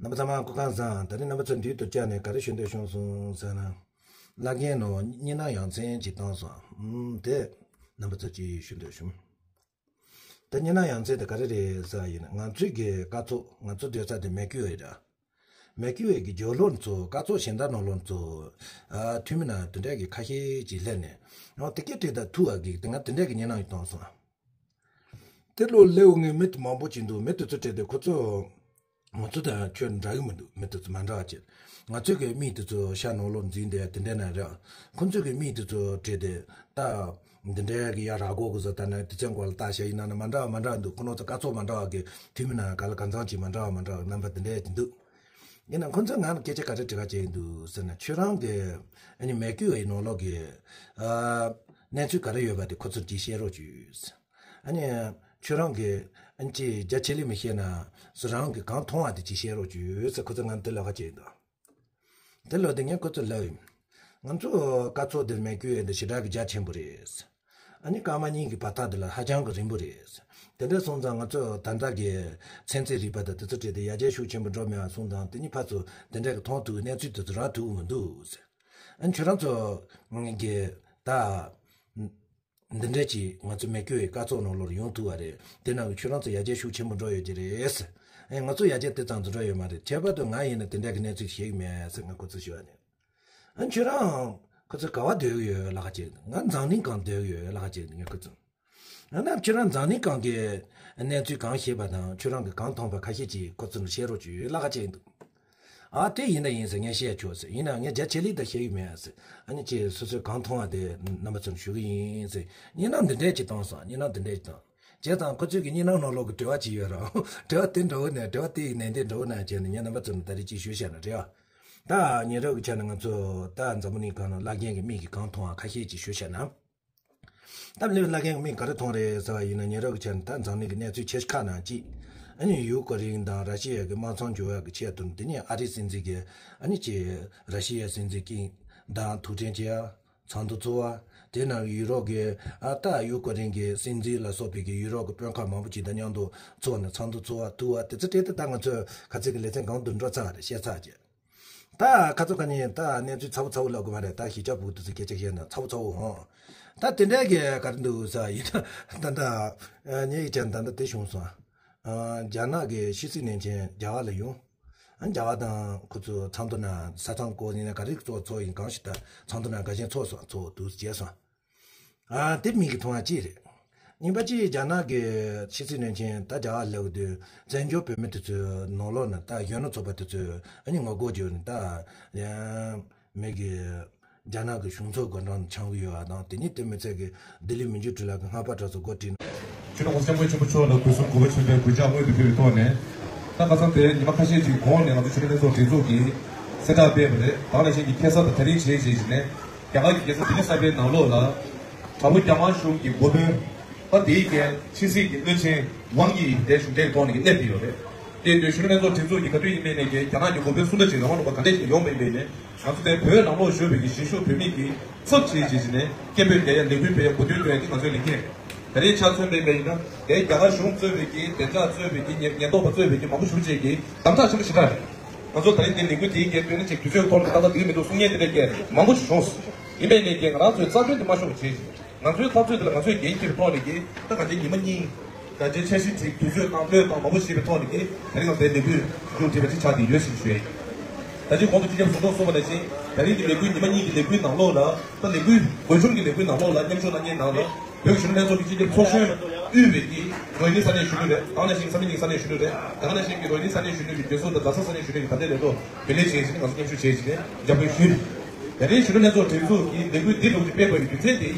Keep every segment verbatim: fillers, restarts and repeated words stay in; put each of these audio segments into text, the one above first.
རྣམ་པ་ཚང་མ་སྐུ་ཁམས་བཟང་། ད་རིང་རྣམ་པ་ཚོ་འདིའི་དུར་བཅར་ནས་ག་རེ་ཞུ་འདོད་བྱུང་སོང་ཟེར་ན། བླ་རྒན་ནང་གཉིས་སྣང་ཡ་མཚན་ཅིག་བཏང་སོང་། ཨུམ། དེ་རྣམ་པ་ཚོ་ཅིག་ཞུ་འདོད་བྱུང་། ད་གཉིས་སྣང་ཡ་མཚན་དེ་ག་རེ་རེད་ཟེར་བ་ཡིན་ན། ང་ཚོའི་གི་སྐབས་ཚོགས། ང་ཚོ་སྡོད་ས་དེ་མེ་ཁུ་ཡོད་ར། མེ་ཁུ་ཡོད་གི་ཇོ་ལོན་ཚོ། སྐབས་ཚོགས་གཞན་དག་ནང་ལོགས་ཚོ། ཨ། འཐུས་མི་ནང་དེ་འདྲ་གི་ཁ་ཤས་ཅིག་སླེབས་ནས། ཨོ། དེ་སྐད་དྲིས་ད་ཐུག་ཨ་གི། དེ་ང་དེ་འདྲ་གི་གཉིས་སྣང་ཡིན་བཏང་སོང་། དེ་ལོ་ལེའུ་ངའི་མི་དེ་མང་པོ་ཅིག་འདུག། མི་དེ་ཚོ་དྲིས་ཏེ། ཁོ་ཚོ་ང་ཚོ་དང་ཁྱོད་འདྲ་གི་མི་འདུག། མི་དེ་ཚོ་མ་འདྲ་བ་ཅིག། ང་ཚོའི་གི་མི་དེ་ཚོ་ཤར་ནང་ལོགས་འཛིན་དེ་དེ་འདྲ་ན་རེད། ཁོ་ཚོའི་གི་མི་དེ་ཚོ་དྲིས་ཏེ། ད་འདི་འདྲ་གི་ཡ་ར་གོ་གི་ཟེར། ད་ནི་དེ་ཚོའི་སྐོར་ལ་ལྟ་བཤད་ཡིན་ན་ནི་མ་འདྲ་བ་མ་འདྲ་བ་འདུག། ཁོ་རང་ཚོ་སྐབས་ཚོགས་མ་འདྲ་བ་གི་འཐུས་མི་ནང་ག་ལ་གང་འཚམ་ཅིག་མ་འདྲ་བ་མ་འདྲ་བ་རྣམ་པ་དེ་འདྲ་ཅིག་འདུག། ཡིན་ན་ཁོ་ཚོས་ང་ལ་སྐད་ཆ་ག་རེ་དྲི་བ་བྱས་འདུག་ཟེར་ན། ཁྱོད་རང་གི་ཨ་ནི་མེ་ཁུ་ཡོད་ནང་ལོགས་གི་ཨ་གནས་ཚུལ་ག་རེ་ཡོད་པ་དེ་ཁོ་ཚོར་ཅིག་བཤད་རོགས་བྱོས། ཨ་ནི་ཁྱོད་རང་གིས་ཨ་ནི་ཅིག་རྒྱ་ཆེ་ལེ་མི་བཤད་ན། སུ་རང་གིས་གང་མཐོང་བ་དེ་ཅིག་བཤད་རོགས་བྱོས་ཟེར། ཁོ་ཚོས་ང་ལ་དེ་ལབ་པ་བྱས་འདུག། དེ་ལོ་དེ་ངས་ཁོ་ཚོར་ལབ་ཡིན། ང་ཚོ་སྐབས་ཚོགས་དེར་མེ་ཁུ་ཡོད་འདི་ཞེ་དྲག་གི་རྒྱ་ཆེན་པོ་རེད། ཨ་ནི་སྐར་མ་གཉིས་ཀྱི་བར་ཐག་དེ་ལ་ཧ་ཅང་གི་རིང་པོ་རེད། དེ་འདྲ་སོང་ཙང་ང་ཚོ་ད་ལྟ་གི་ཚན་རྩལ་རིག་པ་དང་དེ་ཚོ་བྲིས་ཏེ་ཡར་རྒྱས་ཤུགས་ཆེན་པོ་འགྲོ་མེད་པ་སོང་ཙང་། དེ་གཉིས་ཕར་ཚུར་དེ་འདྲ་གི་མཐོང་ཐུབ་གནས་ཚུལ་དེ་ཚོ་རག་ཐུབ་ཀྱི་མི་འདུག་ཟེར། ཨ་ནི་ཁྱོད་རང་ཚོ་གི་ད་འདི་འདྲ་ཅིག་ང་ཚོ་མེ་ཁུ་ཡོད་སྐབས་ཚོགས་ནང་ལོགས་ཡོང་ཐུབ་པ་རེད། དེ་ནང་གི་ཁྱོད་རང་ཚོ་ཡར་རྒྱས་ཤུགས་ཆེན་པོ་འགྲོ་ཡོད་ཀྱི་རེད་ཟེར། ཨ་ནི་ང་ཚོ་ཡར་རྒྱས་དེ་ཙམ་དུ་འགྲོ་ཡོད་མ་རེད། ཁྱད་པར་དུ་ང་ཡིན་ན་དེ་འདྲ་གི་གནས་ཚུལ་ཤེས་ཀྱི་མེད་ཟེར་ང་ཁོ་ཚོར་ཞུ་བ་ནི། ཨ་ནི་ཁྱོད་རང་ཁོ་ཚོ་ག་པར་སྡོད་ཀྱི་ཡོད་ལབ་པ་བྱས། ང་འཛམ་གླིང་སྒང་སྡོད་ཀྱི་ཡོད་ལབ་པ་བྱས། ངས་ཁོ་ཚོར། ཨ་ནི་ཁྱོད་རང་འཛམ་གླིང་སྒང་གི་གནས་ཚུལ་གང་ཤེས་པ་དང་ཁྱོད་རང་གིས་གང་མཐོང་པ་ཁ་ཤས་ཅིག་ཁོ་ཚོར་བཤད་རོགས་བྱོས་ལབ་པ་བྱས་འདུག། ཨ། དེ་ཡིན་ན་ཡིན་ཟེར། ངས་བཤད་ཆོག་ཟེར། ཡིན་ན་ངས་རྒྱ་ཆེ་ལེ་ད་བཤད་ཀྱི་མེད་ཟེར། ཨ་ནི་ཅིག་སོ་སོས་གང་མཐོང་བ་དེ་རྣམ་པ་ཚོར་ཞུ་གི་ཡིན་ཟེར། གཉིས་སྣང་འདི་འདྲས་ཅིག་བཏང་སོང་། གཉིས་སྣང་འདི་འདྲས་ཅིག་བཏང་། བྱས་ཙང་ཁོ་ཚོས་གི་གཉིས་སྣང་ནང་ལོགས་ཀྱི་དྲི་བ་ཅིག་ཡོད་ར། དྲི་བ་དེ་འདྲ་བོ་ནས། དྲི་བ་དེ་ཡི་ནན་ཏན་འདྲ་བོ་ནས་བྱས་ནས་ངས་རྣམ་པ་ཚོར་ད་རེས་ཅིག་ཞུས་བཞག་ན་འགྲིག་ཨ། ད་ཉེ་རབས་ཀྱི་ཆ་ནས་ང་ཚོ་ད་འཛམ་བུ་གླིང་སྒང་ལ་བླ་རྒན་གྱི་མིག་གིས་གང་མཐོང་བ་ཁ་ཤས་ཅིག་ཞུས་བཞག་ན། ད་ལེའུ་བླ་རྒན་གྱི་མིག་ག་རེ་མཐོང་རེད་ཟེར་བ་ཡིན་ན། ཉེ་རབས་ཀྱི་ཆ་ནས་ད་འཛམ་གླིང་གི་གནས་ཚུལ་ཆེ་ཤོས་ཁག་ནང་གཅིག། ཨ་ནི་ཡུ་ཀེ་རེན་དང་ར་ཤི་ཡ་གི་དམག་མཚམས་སྦྱོར་བ་གི་ཆེད་དུ། དེ་ནས་ཨ་རིའི་སྲིད་འཛིན་གྱིས་ཨ་ནི་ཅིག་ར་ཤི་ཡའི་སྲིད་འཛིན་ཀིམ་དང་ཐུག་འཕྲད་བྱས། ཚོགས་འདུ་ཚོགས་པ། དེ་ནང་ཡུ་རོབ་ཀྱི་ཨ་ད་ཡུ་ཀེ་རེན་གྱི་སྲིད་འཛིན་ལ་སོགས་པའི་གི་ཡུ་རོབ་ཀྱི་དཔོན་ཁག་མང་པོ་ཅིག་དང་མཉམ་དུ་ཚོགས་ནས་ཚོགས་འདུ་ཚོགས་པ་ཐུག་པ། དེ་ཚོ་སྤྲད་དེ་ད་ང་ཚོས་ག་ཚོད་ཀྱི་ལེ་ཚན་གང་དུ་འགྲོ་ཚར་བ་རེད། བཤད་ཚར་བྱས། ད་ཁ་ཚོ་ཁ་ཉིན་ད་གནས་ཚུལ་ཚ་བོ་ཚ་བོ་ལབ་དགོས་མ་རེད། ད་གཞིས་ཆགས་ཕྲུ་གུ་དེ་ཚོ་སྐད་ཆ་བཤད་ན་ཚ་བོ་ཚ་བོ་འོང་། ད་དེ་འདྲའི་གི་ག་རེ་འདུག་ཟེར་ཡིན་ན། ད་ད་ངེད་ཀྱི་ཅན་ད་ད་དེ་བྱུང་སོང་། ཨ། རྒྱ་ནག་གི་ཕྱི་སྲིད་བློན་ཆེན་རྒྱ་གར་ལ་ཡོང་། ཨ། རྒྱ་གར་དང་ཁོ་ཚོ་ཚོགས་འདུ་ནང་ས་ཚང་སྐོར་ཡིན་ན་ག་རེ་ཚོགས་ཚོགས་ཡིན་གང་ཞིག་ད་ཚོགས་འདུ་ནང་འགའ་ཤས་ཚོགས་སོང་། ཚོགས་འདུ་བྱས་སོང་། ཨ། དེ་མིག་གིས་མཐོང་བ་གཅིག་རེད། གཉིས་པ་གཅིག་རྒྱ་ནག་གི་ཕྱི་སྲིད་བློན་ཆེན་ད་རྒྱ་གར་སླེབས་དུས་བཙན་བྱོལ་བོད་མི་དེ་ཚོའི་ནང་ལོགས་ན། ད་གཞོན་ནུ་ཚོགས་པ་དེ་ཚོས་ཨ་ནི་ངོ་རྒོལ་བྱས་ནས། ད་ཡང་མིག་གིས་རྒྱ་ནག་གི་གཞུང་ཚབ་སྒོ་འགྲམ་འཆང་གི་ཡོད་པ་དང་། དེ་ནས་དེ་མི་ཚད་ཀྱི་ལྡི་ལི་མི་འགྱུར་འཕྲིན་ལས་ཀྱི་སྔགས་པ་དྲ་ཚོ་འགོ་ཁྲིད་ནས། ཆོས་ལུགས་སྐྱབས་མགོན་ཆེན་པོ་མཆོག་ལ་གུས་གསུང་གུས་པ་ཆེན་པོས་གུས་ཕྱག་སྔོན་དུ་ཕུལ་བའི་ཐོག་ནས། ད་ཁ་སང་དེ་ཉི་མ་ཁ་ཤས་ཀྱི་གོང་ནས་ང་ཚོ་ཆོས་ལུགས་ལྷན་ཚོགས་སྒྲིག་འཛུགས་ཀྱིས་གསལ་བསྒྲགས་སྤེལ་བ་རེད། ད་ག་ནང་བཞིན་གྱི་ཁ་སང་དང་ད་རིང་བྱས་བྱས་བྱས་ནས། རྒྱ་གར་གྱི་རྒྱལ་ས་ལྡི་ལི་གསར་པའི་ནང་ལོགས་ལ། དྲག་པོ་རྒྱ་དམར་གཞུང་གི་འགོ་དཔོན། ད་དེའི་རྐྱེན་ཕྱི་སྲིད་ཀྱི་བློན་ཆེན་ཝང་དབྱི་དེ་གཞུང་འབྲེལ་གྱི་ཐོག་ནས་ཀྱི་སླེབས་ཀྱི་ཡོད་རེད། དེ་དུས་གཞོན་ནུ་ལྷན་ཚོགས་སྒྲིག་འཛུགས་ཀྱིས་ག་དུས་ཡིན་པའི་ནས་ཀྱི་རྒྱ་ནག་གི་འགོ་དཔོན་སུ་འདྲ་ཞིག་རང་དབང་ལུང་པ་ག་འདྲ་ཞིག་ཡོང་པ་ཡིན་པའི་ནས། ང་ཚོ་དེ་བོད་ནང་ལོགས་བཞུགས་པའི་གི་གཞིས་བཞུགས་བོད་མི་གི་ཚབ་བྱས་བྱས་བྱས་ནས་སྐད་འབོད་རྒྱག་ཡ་ལས་འགུལ་སྤེལ་ཡ་གོ་སྟོན་སྟོན་ཡ་དེ་ང་ཚོའི་ལས་འགན་རེད། ད་རེས་ཆ་མཚོན་པ་ཡིན་པ་ཡིན་ན། དེ་རྒྱ་གར་གཞུང་གཙོས་པའི་གི་བདེ་འཇགས་གཙོས་པའི་གི་ཉེན་ཉེན་རྟོག་པ་གཙོས་པའི་གི་མང་པོ་ཞེ་པོ་ཅིག་གིས་དམ་དྲག་ཆེན་པོ་ཞེ་དྲག་རེད། ང་ཚོ་ད་རིང་འདི་ལས་འགུལ་དེའི་རྐྱེན་དོན་ནི་ཅིག་དུས་ཚོད་ཐོག་ནས་ཏག་ཏག་འགྲིག་མི་འདུག་གསུང་མཁན་དེ་འདྲ་སྐད་མང་པོ་ཞིག་བྱུང་སོང་། ཡིན་པའི་ལས་ཀྱིས་ང་རང་ཚོའི་རྩ་དོན་དེ་མ་ཤོར་བ་བྱེད་བཞིན། ང་ཚོའི་འཐབ་རྩོད་དེ་ལ་ང་ཚོས་འགན་འཁྱེར་ཐོག་ནས་ཀྱི་ད་ག་འདྲའི་ཉི་མ་གཉིས། ད་ཆ་ཤས་ཅིག་དུས་ཚོད་བཏང་བློས་བཏང་མང་པོ་བྱས་པའི་ཐོག་ནས་ཀྱི་ད་རིང་ང་ཚོའི་ལས་འགུལ་མཇུག་སྒྲིལ་བ་ཅིག་ཆགས་ཏེ་ཡོད་ཟེར་ཞུ་ཡ་ཡིན། ད་ཅི་གོང་དུ་སྤྱི་ཁྱབ་ཟུར་གཏོགས་གསུངས་པ་ནང་བཞིན། ད་རིང་གི་ལས་འགུལ་ཉི་མ་གཉིས་ཀྱི་ལས་འགུལ་ནང་ལོགས་ལ། ད་ལས་འགུལ་དགོན་ཆུང་གི་ལས་འགུལ་ནང་ལོགས་ལ་མཉམ་ཞུགས་གནང་མཁན་ནང་ལ། བོད་ཀྱི་གཞོན་ནུ་ལྷན་ཚོགས་ཀྱི་སྤྱི་ཁྱབ་ཚོགས་གཞོན་དབུས་པའི་གི་རོ་ཧི་ནི་ས་གནས་གཞོན་ནུ་རེད། ད་ག་ནང་བཞིན་ས་མི་གླིང་ས་གནས་གཞོན་ནུ་རེད། ད་ག་ནང་བཞིན་གྱི་རོ་ཧི་ནི་ས་གནས་གཞོན་ནུ་གི་རྒྱུན་ཟུར་དང་རྡ་ས་ས་གནས་གཞོན་ནུ་གི་བར་མཐའི་ལས་ཐོག་བེད་ལེགས་བྱས་བྱས་ནས་ང་ཚོ་མཉམ་ཞུགས་བྱས་བྱས་ནས་འཇམ་དཔལ་ཞུས། ད་རིང་གཞོན་ནུ་ལྷན་ཚོགས་སྒྲིག་འཛུགས་ཀྱིས་ལས་འགུལ་འདི་ལོགས་ཀྱི་སྤེལ་དགོས་པའི་རྒྱུ་མཚན་དེ།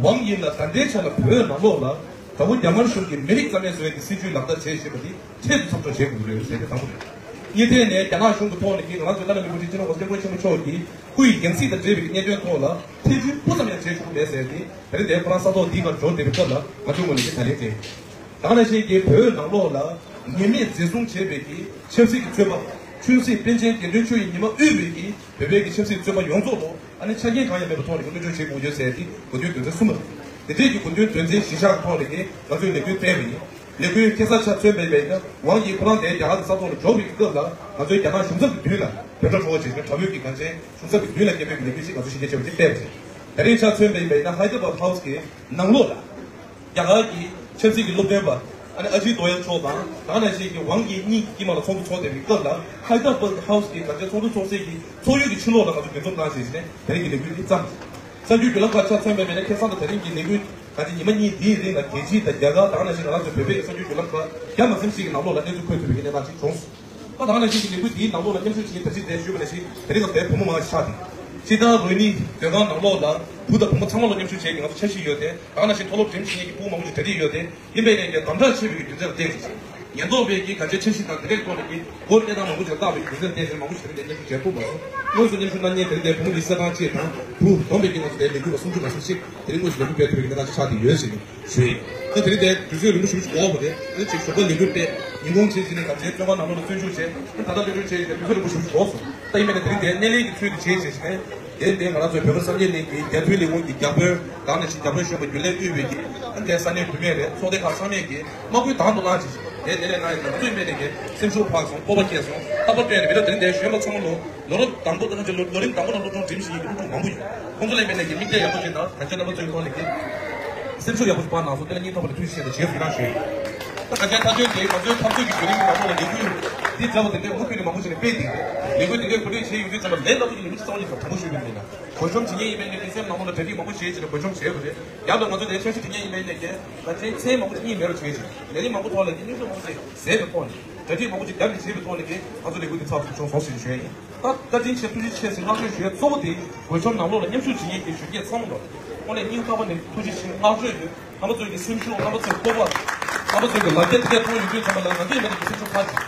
ཝང་དབྱི་ལ་ད་ལྟའི་ཆ་ལ་བོད་ནང་ལོགས་ལ་དྲག་པོ་རྒྱ་དམར་གཞུང་གིས་མི་རིགས་རྩ་མེད་བཟོ་ཡས་ཀྱི་སྲིད་བྱུས་ལག་བསྟར་བྱེད་བཞིན་པ་དེ་ཁྱད་དུ་འཕགས་པོ་བྱེད་དགོས་ཀྱི་རེད་ཟེར་ཏེ་དང་པོ་རེད། གཉིས་ཐད་ནས་རྒྱ་ནག་གཞུང་གི་ཐོག་ནས་ཀྱི་ང་རང་ཚོའི་བླ་ན་མེད་པའི་སྤྱི་ནོར་གོང་ས་སྐྱབས་མགོན་ཆེན་པོ་མཆོག་གི་སྐུ་ཡི་ཡང་སྲིད་དང་འབྲེལ་བའི་གནད་དོན་ཐོག་ལ་ཐེ་བྱུས་སྤུ་ཙམ་ཡང་བྱེད་ཆོག་གི་མེད་ཟེར་ཏེ། ད་རིང་འདིར་ཁོ་རང་ས་ཐོག་འདིའི་ཁར་འབྱོར་བསྡད་པའི་སྐབས་ལ་ང་ཚོའི་ངོས་ནས་ཀྱི་ད་རིང་དེ། ད་ག་ནང་བཞིན་གྱི་བོད་ནང་ལོགས་ལ་ཉེས་མེད་འཛིན་བཟུང་བྱས་པའི་གི་ཆབ་སྲིད་ཀྱི་རྩོད་པ། ཆོས་སྲིད་པཎ་ཆེན་དགེ་འདུན་ཆོས་ཀྱི་ཉི་མ་དབུས་པའི་གི་བོད་པའི་གི་ཆབ་སྲིད་རྩོད་པ་ཡོངས་རྫོགས་ལ་ཨ་ནི་ཆ་རྐྱེན་གང་ཡང་མེད་པའི་ཐོག་ནས་ཀྱི་གནོན་སྐྱོན་བྱེད་དགོས་ཡོད་ཟེར་ཏེ་དགོས་འདུན་དོན་ཚན་གསུམ་པ་རེད། དེ་འདྲའི་གི་དགོས་འདུན་དོན་ཚན་བཞི་ཆ་གི་ཐོག་ནས་ཀྱི་ང་ཚོས་ལས་འགུལ་སྤེལ་བ་ཡིན། ལས་འགུལ་ཁེ་བཟང་ཆ་མཚོན་པ་ཡིན་པ་ཡིན་ན། ཝང་གིས་ཁོ་རང་དེ་རྒྱ་གར་གྱི་ས་ཐོག་ལ་འབྱོར་བའི་སྐབས་ལ། ང་ཚོའི་རྒྱ་ནག་གཞུང་ཚབ་ཀྱི་མདུན་ལ། བོད་ཕྲུག་གྲོགས་པོ་བྱེད་མཁན་དྲ་བོའི་གི་གངས་ཅན་གཞུང་ཚབ་ཀྱི་མདུན་ལ་སྐད་འབོད་ཀྱི་ལས་འགུལ་ཞིག་ང་ཚོ་གཞིས་ཀ་ཆེ་བ་ཅིག་སྤེལ་བ་རེད། དེ་རིང་ཆ་མཚོན་པ་ཡིན་པ་ཡིན་ན། ཧའི་ད་ར་བཱད་ཧའུ་སི་གི་ནང་ལོགས་ལ། རྒྱ་གར་གྱི་ཆབ་སྲིད་ཀྱི་སློབ་སྟོན་པ་ཨ་ནི་ཨ་ཇིད་དོ་ཡལ་མཆོག་དང་། ད་ག་ནང་བཞིན་གྱི་ཝང་གི་གཉིས་དཀྱིལ་མ་ལ་ཚོགས་འདུ་ཚོགས་བསྡད་པའི་སྐབས་ལ། ཧའི་ད་ར་བཱད་ཧའུ་སི་གི་གངས་ཅན་ཚོགས་འདུ་ཚོགས་སའི་གི་ཚོགས་ཡུལ་གྱི་ཕྱི་ལོགས་ལ་ང་ཚོ་འདུ་འཛོམས་གནང་བྱས་ནས། དེ་རིང་གི་ལས་འགུལ་འདི་བརྩམས། གསར་འགྱུར་བརྒྱུད་ལམ་ཁག་ཆ་མཚོན་པ་ཡིན་ན། ཁ་སང་དང་དེ་རིང་གི་ལས་འགུལ་གང་ཅི། ཉི་མ་གཉིས་འདིའི་རིང་ལ་རྒྱལ་སྤྱི་དང་རྒྱ་གར། ད་ག་ནང་བཞིན་ང་རང་ཚོའི་བོད་པའི་གསར་འགྱུར་བརྒྱུད་ལམ་ཁག་བརྒྱ་མ་ཟིན་ཞིག་གི་ནང་ལོགས་ལ་གནས་ཚུལ་འཁོད་ཐུབ་པའི་གནས་སྟངས་ཤིག་བྱུང་སོང་། ད་ག་ནང་བཞིན་གྱི་ལས་འགུལ་འདིའི་ནང་ལོགས་ལ་མཉམ་ཞུགས་བྱེད་མཁན་དང་ཅིག་དེ་ཞུས་པ་ནང་བཞིན། དེ་རིང་ང་ཚོའི་བུ་མོ་མང་ཆེ་ཆགས་ཏེ། ཕྱི་ཟླ་རེ་གཉིས་བོད་ཁང་ནང་ལོགས་ལ་བུ་དང་བུ་མོ་ཚང་མ་ལ་མཉམ་ཞུགས་བྱེད་མཁན་ང་ཚོ་འཆར་གཞི་ཡོད་དེ། ད་ག་ནང་བཞིན་མཐོ་སློབ་འགྲིམ་བཞིན་གྱི་ཕྲུ་གུ་མང་པོ་ཞིག་གྲ་སྒྲིག་ཡོད་དེ། ཡིན་པས་ནས་ཀྱང་དམ་དྲག་ཆེ་བའི་རྒྱུ་མཚན་ལ་བརྟེན་ཞིང་། ཉེན་རྟོག་པས་ཀྱི་གངས་ཅན་འཆར་གཞི་དང་དེ་འདྲའི་ཐོག་ནས་ཀྱི་སྒོ་གནས་སྟངས་མང་པོ་ཞིག་ལ་བརྟག་པའི་རྒྱུ་མཚན་ལ་བརྟེན་ཞིང་མང་པོ་ཞིག་དེ་རིང་ནས་མཉམ་ཞུགས་བྱེད་ཐུབ་མ་སོང་། དངོས་སུ་མཉམ་ཞུགས་གནང་མཁན་དེ་རིང་འདིར་བུ་མོ་ལི་གསེར་ཐང་ཅེས་དང་བུ་བསྡོམས་པས་ཀྱི་ང་ཚོ་དེ་ལས་འགུལ་ལ་སུམ་ཅུ་ལ་སུམ་ཅུ་ཞིག་དེ་རིང་དངོས་སུ་ལས་འགུལ་སྤེལ་ཐུབ་པའི་གནས་སྟངས་ཤིག་ཆགས་བསྡད་ཡོད་ཟེར་ནས་ཞུ་ཡི། ད་དེ་རིང་འདིར་དུས་ཚོད་རིང་པོ་ཞེ་པོ་ཞིག་འགོར་བ་རེད། དེ་ཅིག་ཞོགས་པ་ལས་འགུལ་སྤེལ། ཉིན་གུང་ཕྱིན་ཕྱིན་ནས་གངས་ཅན་བཙོན་ཁང་ནང་ལོགས་ལ་བཙོན་འཇུག་བྱས། ད་ལྟ་གློད་གྲོལ་བྱས་ཡོད་ཀྱང་དུས་ཚོད་རིང་པོ་ཞེ་པོ་ཞིག་འགོར་སོང་། ད་ཡིན་པས་ན་དེ་རིང་འདིར་སྣེ་ལེན་གྱི་ཚུལ་དུ་བྱས་བྱས་ཤིང་། དེ་ནས་ང་རང་ཚོའི་བོད་པ་སངས་རྒྱས་གླིང་གི་རྒྱ་མཚོའི་གླིང་སྐོར་གྱི་རྒྱ་དཔོན་དང་ནས་ཤིང་རྒྱ་དཔོན་གཞོན་པ་རྒྱུན་ལས་དབུས་པའི་གི་ཨ་ནི་ས་གནས་བུད་མེད་རེད། ཚོགས་སྡེ་ཁག་ཚང་མས་ཀྱི་དམག་དཔུང་དང་དུ་བླངས་བྱས་ཤིང་། དེ་ནས་ལས་ང་ཡི་ང་ཚོའི་སྨན་ནས་ཀྱི་སེམས་ཤུགས་འཕར་སོང་། སྤོབས་པ་སྐྱེས་སོང་། རྟག་པར་སྟོན་ནས་མི་འདྲ་དེ་རིང་འདིར་གཞོན་པ་ཚང་མ་ལོ་ལོ་རབས་དང་པོ་དང་ལོ་ལོ་རིམ་དང་པོ་ནང་སློབ་སྦྱོང་འགྲིམ་བཞིན་ཡོད་ཀྱི་སློབ་ཕྲུག་མང་པོ་ཡོད། ཁོང་ཚོ་ལ་སྨན་ནས་ཀྱི་མིག་རྒྱང་ཡག་པོ་ཅིག་དང་གངས་ཅན་རྣམ་པ་ཚོའི་ཐོག་ནས་ཀྱི་སེམས་ཤུགས་ཡག་པོ་ཞིག་སྤར་གནང་སོང་། དེ་ལ་སྙིང་ཐག་པ་ནས་ཐུགས་རྗེ་ཆེ་ཞེས་དྲན་ཤུགས་རང་ཞུ་ཡོད། ད་ག་ཅན་ཐག་ཆོད་དེ་ང་ཚོའི་འཐབ་རྩོད་ཀྱི་བརྒྱུད་རིམ་གྱི་ནང་ལོགས་ལ་ལས་འགུལ་འདི་འཛད་པ་དེ་འདྲའི་མུ་མཐུད་ནས་མང་པོ་ཞིག་ནས་སྤེལ་ཏེ། ལས་འགུལ་དེ་འདྲའི་གོ་སྒྲིག་བྱས་ཡོང་དུས་ཙམ་པ་ལས་སླ་པོ་ཞིག་ནས་མི་ཚེ་གཙང་མ་ཞིག་དང་དྲང་པོ་ཞུས་པ་ཡིན་ན། གོ་ཤོམ་བྱེད་མཁན་ཡིན་པའི་ནས་དེ་སེམས་ནང་ལོགས་ལ་གྲ་སྒྲིག་མང་པོ་བྱས་ཅིག་ལ་གོ་ཤོམ་བྱས་པ་རེད། ཡང་ན་ང་ཚོ་དེ་འཆར་གཞི་དེ་ཉིད་ཡིན་པའི་ནས་ཀྱི་ང་ཚོའི་མཚན་མང་པོ་ཞིག་གཉིད་མེད་པར་བྱས་ཅིག་ལས་རིམ་མང་པོ་ཐོག་ལ་ཀྱི་སྙིང་སྟོབས་མང་པོ་ཞིག་ཟད་པའི་ཐོག་ནས་གྲ་སྒྲིག་མང་པོ་ཞིག་བརྒྱབ་ནས་བྱས་པའི་ཐོག་ནས་ཀྱི་ང་ཚོ་ལས་འགུལ་འདི་ཚགས་ཚུད་བྱུང་སོང་ཟེར་ཞུ་ཡ་ཡིན། ད་བཀའ་དྲིན་ཆེ་ཐུགས་རྗེ་ཆེ་ཟེར་བསྔགས་བརྗོད་ཞུ་ཡ་གཙོ་བོ་དེ་གོ་ཤོམ་ནང་ལོགས་ལ་མཉམ་ཞུགས་བྱེད་མཁན་གྱི་གཞོན་སྐྱེས་ཚང་མ་ལ་དངོས་གནས་སྙིང་ཐག་པ་ནས་ཐུགས་རྗེ་ཆེ་བསྔགས་བརྗོད་ཡོད། རྣམ་པ་ཚོའི་གི་སེམས་ཤུགས། རྣམ་པ་ཚོའི་སྤོབས་པ། རྣམ་པ་ཚོའི་གི་ལ་རྒྱ་དེ་གས་མཐོང་ཡོང་དུས་ཙམ་པ་ལ་ང་ཚོ་ཡིན་པ་ནས་གི་སེམས་ཤུགས་འཕར་ཅིག་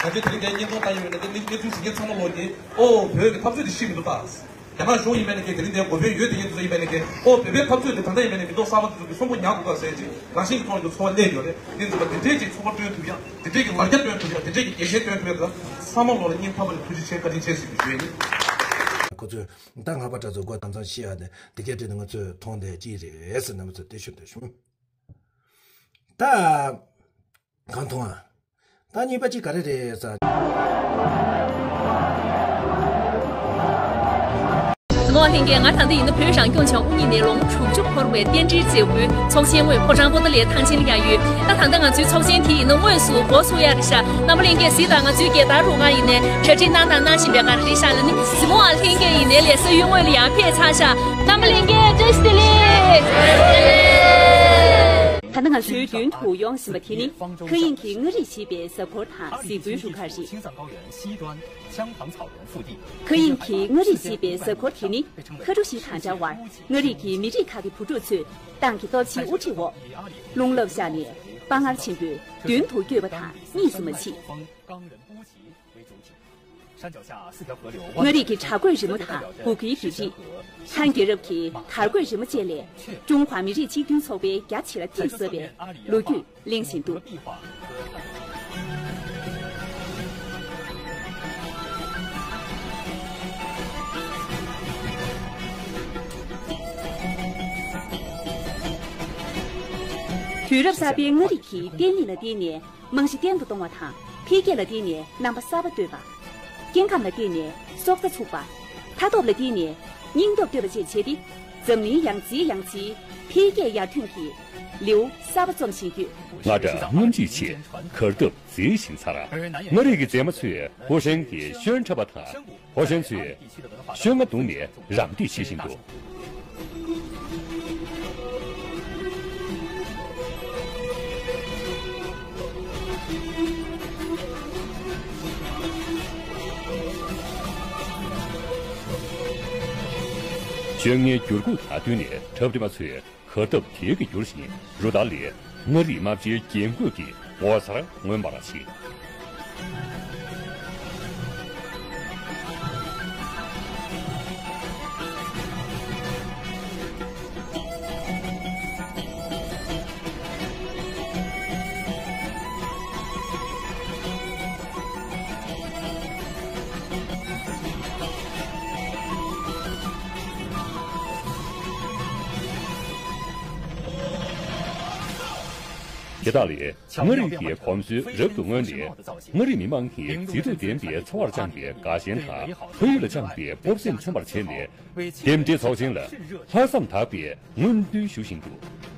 ང་ཚོས་དེ་རིང་འདིར་བརྙན་ཐུང་ལྟ་ཡོང་བའི་ནས་དེ་གནས་ཚུལ་གཟིགས་མཁན་ཚང་མ་ལོ་གི་ཨོ་བོད་ཀྱི་འཐབ་རྩོད་དེ་ཤི་མི་འདུག་ད། རྒྱ་ནག་གཞུང་ཡིན་པ་ནས་ཀྱི་དེ་རིང་འདིར་འགོ་དཔོན་ཡོད་དེ་ཡིན་ཚོ་ཡིན་པ་ནས་ཀྱི་ཨོ་བོད་པའི་འཐབ་རྩོད་དེ་ད་ལྟ་ཡིན་པ་ནས་མི་ཐོག་གསར་པ་དེ་ཚོ་གི་གསོན་པོ་ཉར་དགོས་ཀ་ཟེར་ཅིག་རང་བཞིན་གྱི་ཐོག་ནས་ཀྱི་ཚོར་བ་སླེབས་ཡོད་རེད། དེ་ཚོ་ལ་དེ་འདྲའི་ཅིག་ཚོར་བ་སྟོན་ཐུབ་ཡ། དེ་འདྲའི་གི་ལ་རྒྱ་སྟོན་ཐུབ་ཡ། དེ་འདྲའི་གི་རྒྱལ་ཞེན་སྟོན་ཐུབ་ཡ་དེ་ཚོ་ཚང་མ་ལོ་ལ་སྙིང་ཐག་པ་ནས་ཐུགས་རྗེ་ཆེ་བཀའ་དྲིན་ཆེ་ཟེར་གྱི་ཞུ་ཡ་ཡིན། ཁོ་ཚོས་ད་ངག་པ་གྲྭ་ཚོ་མགོ་དམ་གཙང་ཤི་ཡ་དེ་དེ་གའི་གྲས་དེ་ང་ཚོས་མཐོང་དེ་ཅི་རེད་ཟེར་ན་མི་ཚོ་དེ་ཤོད་དེ་ཤོད། ད་གང་མཐོང་ཨ། ད་གཉིས་པ་གཅིག་ག་རེ་རེད་ཟེར། ནོར་ལྷན་རྒྱས། ང་ད་ལྟ་ཡིན་ན་བོད་རང་སྐྱོང་ལྗོངས་དབུ་བརྙེས་ནས་ལོ་ངོ་དྲུག་ཅུ་འཁོར་བའི་རྟེན་འབྲེལ་མཛད་སྒོའི་ཚོགས་ཆེན་དངོས་ཕོ་བྲང་པོ་ཏཱ་ལའི་ཐང་ཆེན་ལ་ཡང་ཡོད། ད་ད་ལྟ་ང་ཚོའི་ཚོགས་ཆེན་དེ་ཡིན་ན་དངོས་སུ་འགོ་ཚུགས་ཡ་རེད་ཤག་རྣམ་པ་ལྷན་རྒྱས་གཟིགས་དང་། ང་ཚོའི་རྒྱལ་དར་རུ་ཁག་ཡིན་ནས་གྲ་སྒྲིག་གནང་དང་གནང་བཞིན་པའི་སྒང་རེད་ཤག་ལ་ནི་གཟིགས་མོ་བ་ལྷན་རྒྱས་ཡིན་ནའི་ལས་ས་ཡུལ་དངོས་ལ་ཡང་ཕེབས་ཚར་ཤག་རྣམ་པ་ལྷན་རྒྱས་བཀྲ་ཤིས་བདེ་ལེགས། ད་ལྟ་ང་ཚོའི་མདུན་དུ་ཡོང་བཞིན་པ་དེ་ནི་མཁའ་དབྱིངས་ཀྱི་མངའ་རིས་ཞེས་པའི་གཟའ་འཁོར་དང་གཟིགས་སྐུའི་རུ་ཁག་རེད། མཁའ་དབྱིངས་ཀྱི་མངའ་རིས་ཞེས་པའི་གཟའ་འཁོར་དེ་ནི་མཁའ་འགྲོ་བཞི་དང་འདྲ་བར་མངའ་རིས་ཀྱི་མི་རིགས་ཁག་གི་བུ་ཕྲུག་ཚོས་ཏང་གི་སྟོབས་ཆེའི་དབུ་ཁྲིད་འོག་རླུང་རླབས་བཞག་ནས་དཔའ་ངར་ཆེན་པོས་མདུན་དུ་བསྐྱོད་པ་དང་གཉིས་སུ་མ་མཆིས། མངའ་རིས་ཀྱི་བྲག་བརྐོས་རི་མོ་དང་སྦུག་གུའི་རྒྱུད་རིས། ཐང་རྒྱལ་རབས་ཀྱི་དར་རྒོད་རི་མོ་བཅས་ལས་ཀྲུང་ཧྭ་མི་རིགས་གཅིག་མཐུན་ཚོགས་པའི་རྒྱ་ཆེ་ལ་གཏིང་ཟབ་པའི་ལོ་རྒྱུས་གླེང་བཞིན་འདུག། དུས་རབས་གསར་པའི་མངའ་རིས་ཀྱི་བརྟན་ལྷིང་ལ་བརྟེན་ནས་རྨང་གཞི་བརྟན་དུ་གཏོང་བ་དང་། འཕེལ་རྒྱས་ལ་བརྟེན་ནས་རྣམ་པ་གསར་པ་གཏོད་པ། སྐྱེ་ཁམས་ལ་བརྟེན་ནས་སྲོག་རྩ་ཚུགས་པ། མཐའ་སྟོབས་ལ་བརྟེན་ནས་སྙིང་སྟོབས་གཏོད་པ་བཅས་བྱས་ཏེ། འཛམ་གླིང་ཡང་རྩིའི་ཡང་རྩིའི་འཕེལ་རྒྱས་ཡར་ཐོན་གྱི་ལེའུ་གསར་པ་རྩོམ་བཞིན་ཡོད། རྔ་སྒྲ་སྔོན་རྗེས་ཆེ། གར་སྟབས་མཛེས་ཤིང་མཚར། མངའ་རིས་ཀྱི་མཛེས་མ་ཚོས་ཧོ་ཧྲན་གྱི་ཤོན་འཁྲབ་པ་དང་། ཧོ་ཧྲན་ཚོས་ཤོན་རྔ་བརྡུངས་ནས་རམ་འདེགས་བྱེད་བཞིན་འདུག། ཤོན་རྔའི་འགྱུར་ཁུག་དང་བསྟུན་ནས་འཁྲབ་སྟོན་པ་ཚོས་གར་སྟབས་དལ་གྱིས་བསྒྱུར་ཞིང་རུ་སྟར་ལས་མངའ་རིས་རྨ་བྱའི་རྒྱན་གོས་ཀྱི་ངོ་མཚར་མངོན་པར་བྱེད། དེ་དག་ལས་མངའ་རིས་ཀྱི་གོམས་སྲོལ་རབ་ཏུ་མངོན་ནས། མངའ་རིས་མི་དམངས་ཀྱི་མཛེས་སྡུག་ལྡན་པའི་འཚོ་བར་བཅངས་པའི་དགའ་ཞེན་དང་ཕ་ཡུལ་ལ་བཅངས་པའི་སྤོབས་སེམས་མཚོན་པར་བྱས་ནས། རྟེན་འབྲེལ་ཚོགས་ཆེན་ལ་ལྷག་བསམ་དག་པའི་སྔོན་འདུ་ཞུ་བཞིན་འདུག།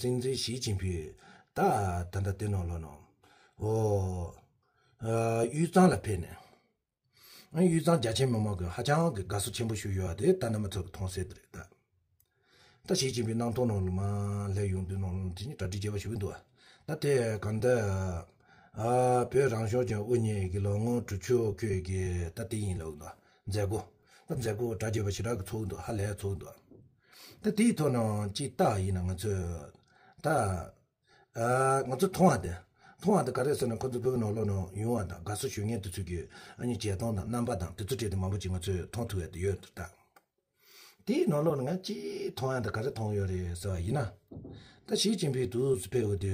སྲིད་འཛིན་ཞི་ཅིན་ཕིང་ད་ད་ལྟ་དེ་ནང་ལོགས་ནང་། ཨོ། ཨ། དབུས་གཙང་ལ་ཕེབས་ནས། དབུས་གཙང་རྒྱ་ཆེ་མི་མང་གིས་ཧ་ཅང་གི་དགའ་བསུ་ཆེན་པོ་ཞུས་ཡོད་པ་དེ་ད་རྣམ་པ་ཚོ་གིས་མཐོང་གསལ་དེ་རེད་ད། ད་ཞི་ཅིན་ཕིང་གནམ་ཐང་ནང་ལ་མར་སླེབས་ཡོང་དུས་ནང་ལ་དེ་ནི་གྲ་སྒྲིག་རྒྱས་པ་ཞིག་འདུག་པ། ད་དེ་གང་ལྟར། ཨ། བོད་རང་སྐྱོང་ལྗོངས་དབུ་བརྙེས་ཀྱི་ལོ་ངོ་དྲུག་ཅུ་འཁོར་གྱི་ད་དེ་ཡིན་ལབ་འདུག་མཛད་སྒོ། ད་མཛད་སྒོ་གྲ་རྒྱས་པ་ཞེ་དྲག་གི་ཚོགས་འདུག་ཧ་ལས་ཚོགས་འདུག་དེ་དེའི་ཐོག་ནས་ཅིག་ལྟ་ཡིན་ན་ང་ཚོས་ད། ཨ། ང་ཚོས་མཐོང་བ་དེ། མཐོང་བ་དེ་ག་རེ་ཟེར་ན་ཁོ་ཚོ་བོད་ཀྱི་ནང་ལོགས་ནང་ཡོང་བ་དང་དགའ་བསུ་ཞུ་མཁན་དེ་ཚོ་གི་ཨ་ནི་བྱེད་སྟངས་དང་རྣམ་པ་དང་དེ་ཚོ་འཕྲད་དེ་མང་པོ་ཅིག་ང་ཚོས་མཐོང་ཐུབ་ཡ་དེ་ཡོད་འདུག་ད། དེའི་ནང་ལོགས་ནས་ང་ཅིག་མཐོང་ཡ་དེ་ག་རེ་མཐོང་ཡོད་རེད་ཟེར་བ་ཡིན་ན། ད་ཞི་ཅིན་ཕིང་དུ་ཕེབས་འོས་དེ་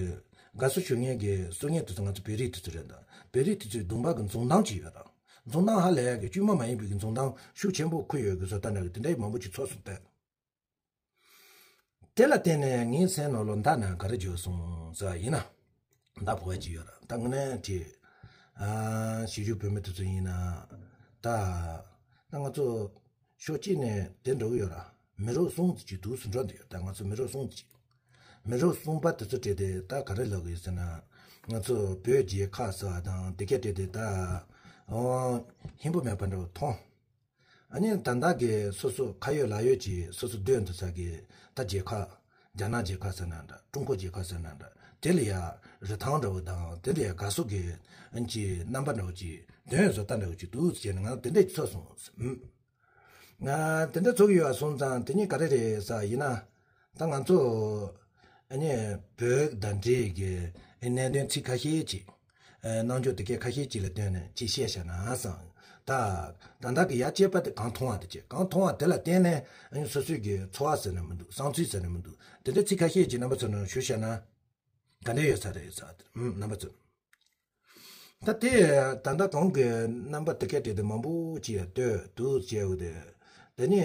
དགའ་བསུ་ཞུ་མཁན་གྱི་བསུ་མཁན་དེ་ཚོ་ང་ཚོ་བོད་རིགས་དེ་ཚོ་རེད་ད། བོད་རིགས་དེ་ཚོའི་གདོང་པ་གི་འཛུམ་མདངས་ཅིག་ཡོད་ར། འཛུམ་མདངས་ཧ་ལས་ཡ་གི་དཀྱུས་མ་མ་ཡིན་པའི་གི་འཛུམ་མདངས་ཤུགས་ཆེན་པོ་འཁོར་ཡོད་གི་བཟོ་ལྟ་འདྲ་གི་དེ་འདྲའི་མང་པོ་ཅིག་ཚོར་སོང་སྟེ། དེ་ལ་བརྟེན་ནས་ངའི་སེམས་ནང་ལོགས་མདའ་ནང་ག་རེ་བརྗོད་སོང་ཟེར་བ་ཡིན་ན། མདའ་ཕོག་ཡ་ཅིག་ཡོད་ར། ད་དངོས་གནས་དེ། ཨ། གཞིས་བཞུགས་བོད་མི་དེ་ཚོ་ཡིན་ན། ད། ད་ང་ཚོ་ཕྱོགས་གཅིག་ནས་དེ་འགྲོ་གི་ཡོད་ར། མི་རབས་གསུམ་ཅིག་འདུག་སེ་འགྲོ་འདི་ཡོད། ད་ང་ཚོ་མི་རབས་གསུམ་ཅིག་མི་རབས་གསུམ་པ་དེ་ཚོ་འཕྲད་དེ་ད་ག་རེ་ལབ་གི་ཡོད་ཟེར་ན། ང་ཚོ་བོད་རྒྱལ་ཁབ་ཟེར་བ་དང་དེ་ག་འཕྲད་དེ་ད། ཨོ། ཧིན་པོ་མེད་པ་འདྲ་བོ་མཐོང་། ཨ་ནི་ད་ལྟ་གི་སོ་སོ་ཁ་ཡོད་ལག་ཡོད་ཀྱི་སོ་སོ་སྡོད་འདུག་ས་གི་ད་རྒྱལ་ཁབ། རྒྱ་ནག་རྒྱལ་ཁབ་ཟེར་ན་འདྲ། ཀྲུང་གོ་རྒྱལ་ཁབ་ཟེར་ན་འདྲ། དེ་ལ་ཡ་རི་ཐང་འདྲ་བོ་དང་དེ་ལ་ཡ་དགའ་བསུ་གི་ཨ་ནི་ཅིག་རྣམ་པ་འདྲ་བོ་ཅིག་འདོན་བཟོ་ལྟ་འདྲ་བོ་ཅིག་འདུག་ཟེར་ནས་ང་དེ་འདྲ་ཅིག་ཚོར་སོང་། ཨུམ། ང་དེ་འདྲ་ཚོར་གི་ཡོད་པ་སོང་ཙང་དེ་ནི་ག་རེ་རེད་ཟེར་བ་ཡིན་ན། ད་ང་ཚོ་ཨ་ནི་བོད་དང་འབྲེལ་གྱི་གནད་དོན་ཚིག་ཁ་ཤས་ཅིག་ཨ། རྣམ་འགྱུར་དེ་གའི་ཁ་ཤས་ཅིག་ལ་བསྟུན་ནས་ཅིག་བཤད་བཞག་ན་བསམ། ད་ད་ལྟ་གི་ཡ་གཅེས་པ་དེ་གང་མཐོང་བ་དེ་བྱས། གང་མཐོང་བ་དེ་ལ་བརྟེན་ནས་ཨ་ནི་སོ་སོའི་གི་ཚོར་བ་ཟེར་ན་མི་འདུག་བསམ་ཚུལ་ཟེར་ན་མི་འདུག་དེ་འདྲ་ཚིག་ཁ་ཤས་ཅིག་རྣམ་པ་ཚོ་ནང་ཞུ་བཞག་ན་ག་འདྲ་ཡོད་ས་རེད་ཟེར་བ་དེ། ཨུམ། རྣམ་པ་ཚོ། ད་དེ་ད་ལྟ་གོང་གི་རྣམ་པ་དེ་གའི་གྲས་དེ་མང་པོ་ཅིག་ཡང་ལྟོས་འདུག་བྱས་འོ་དེ། དེ་ནས་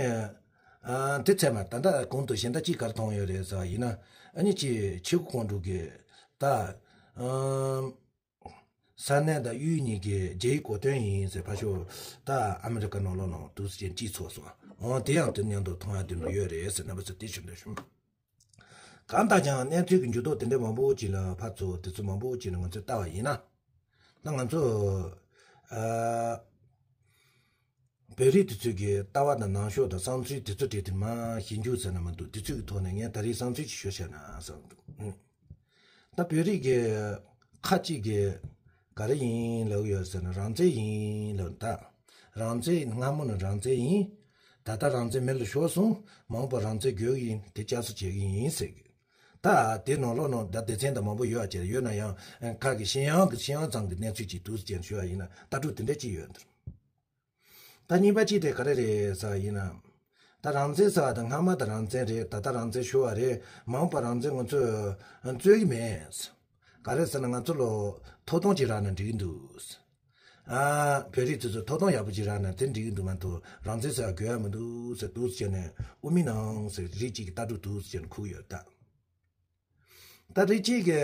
ཨ། དེ་ཚད་མ་ད་ལྟ་གོང་དུ་གཞན་དག་ཅིག་ག་རེ་མཐོང་ཡོད་རེད་ཟེར་བ་ཡིན་ན། ཨ་ནི་ཅིག་ཆེ་ཁུ་ཁོང་ཀྲུང་གིས་ད། ཨ། ས་གནས་དང་ཡུལ་གཉིས་ཀྱི་རྒྱའི་གོ་སྟོན་ཡིན་ཟེར་ཕར་ཕྱོགས་ད་ཨ་མི་རི་ཀ་ནང་ལོགས་ནང་འདུག་སེ་ཅིག་ཚོགས་སོང་། འོ་དེ་ཡང་དེ་མཉམ་དུ་མཐོང་ཡ་དེ་འདྲ་ཡོད་རེད་ཟེར་རྣམ་པ་ཚོ་དེ་ཞུ་འདོད་བྱུང་། གང་ལྟར་ཀྱང་གནས་ཚུལ་གྱི་འགྱུར་ལྡོག་དེ་འདྲ་མང་པོ་ཅིག་ལ་ཕར་ཚུར་དེ་ཚོ་མང་པོ་ཅིག་ལ་ང་ཚོས་ལྟ་བ་ཡིན་ན། ད་ང་ཚོ་ཨ། བོད་རིགས་དེ་ཚོའི་གི་ལྟ་བ་དང་ནང་ཤོག་དང་བསམ་ཚུལ་དེ་ཚོ་དེ་དེ་མ་ཞིབ་འཇུག་ཟེར་ན་མི་འདུག་དེ་ཚོའི་གི་ཐོག་ནས་ངས་ད་རེས་བསམ་ཚུལ་ཅིག་ཞུ་བྱས་ན་བསམ་འདུག་ཨུ། ད་བོད་རིགས་ཀྱི་ཁ་ཅིག་གིས་ག་རེ་ཡིན་ལབ་ཀྱི་ཡོད་ཟེར་ན། རང་བཙན་ཡིན་ལབ། ད་རང་བཙན་སྔ་མོ་ནས་རང་བཙན་ཡིན། ད་ལྟ་རང་བཙན་མེད་ལ་ཤོར་སོང་། མ་འོངས་པ་རང་བཙན་དགོས་ཀྱི་ཡིན། དེ་བསྐྱར་གསོ་བྱེད་ཀྱི་ཡིན་ཟེར་གི། ད་དེ་ནང་ལོགས་ནང་ད་སྡེ་ཚན་དང་མང་པོ་ཡོད་ཨ། ཅེར་ཡོད་ན་ཡང་ཁ་གི་ཤེས་ཡོན་གི་ཤེས་ཡོན་ཙམ་གི་གནས་ཚུལ་ཅིག་འདུག་ཅེར་ཞུ་བ་ཡིན་ན་ལྟ་གྲུབ་དེ་འདྲ་ཅིག་ཡོད་འདུག་ད་གཉིས་པ་གཅིག་དེ་ག་རེ་རེད་ཟེར་བ་ཡིན་ན། ད་རང་བཙན་ཟེར་བ་དང་སྔ་མ་དང་རང་བཙན་རེད། ད་ལྟ་རང་བཙན་ཤོར་བ་རེད། མ་འོངས་པ་རང་བཙན་ང་ཚོས་རྩོད་ཀྱི་མེད། ག་རེ་ཟེར་ན་ང་ཚོ་ལ་ཐོབ་ཐང་ཅིག་རག་ན་འགྲིག་གི་འདུག་ཨ། བོད་རིགས་ཚོ་ཚོ་ཐོབ་ཐང་ཡག་པོ་ཅིག་རག་ན་དེ་འགྲིག་གི་འདུག་མ་གཏོགས་རང་བཙན་ཟེར་བ་དགོས་ཡ་མི་འདུག་ཟེར་འདུག་ཟེར་ནས་དབུ་མའི་ནང་ཟེར་རིགས་གཅིག་གི་ལྟ་གྲུབ་འདུག་ཟེར་ནས་ཁུག་ཡོད་ད། ད་རིགས་གཅིག་གི་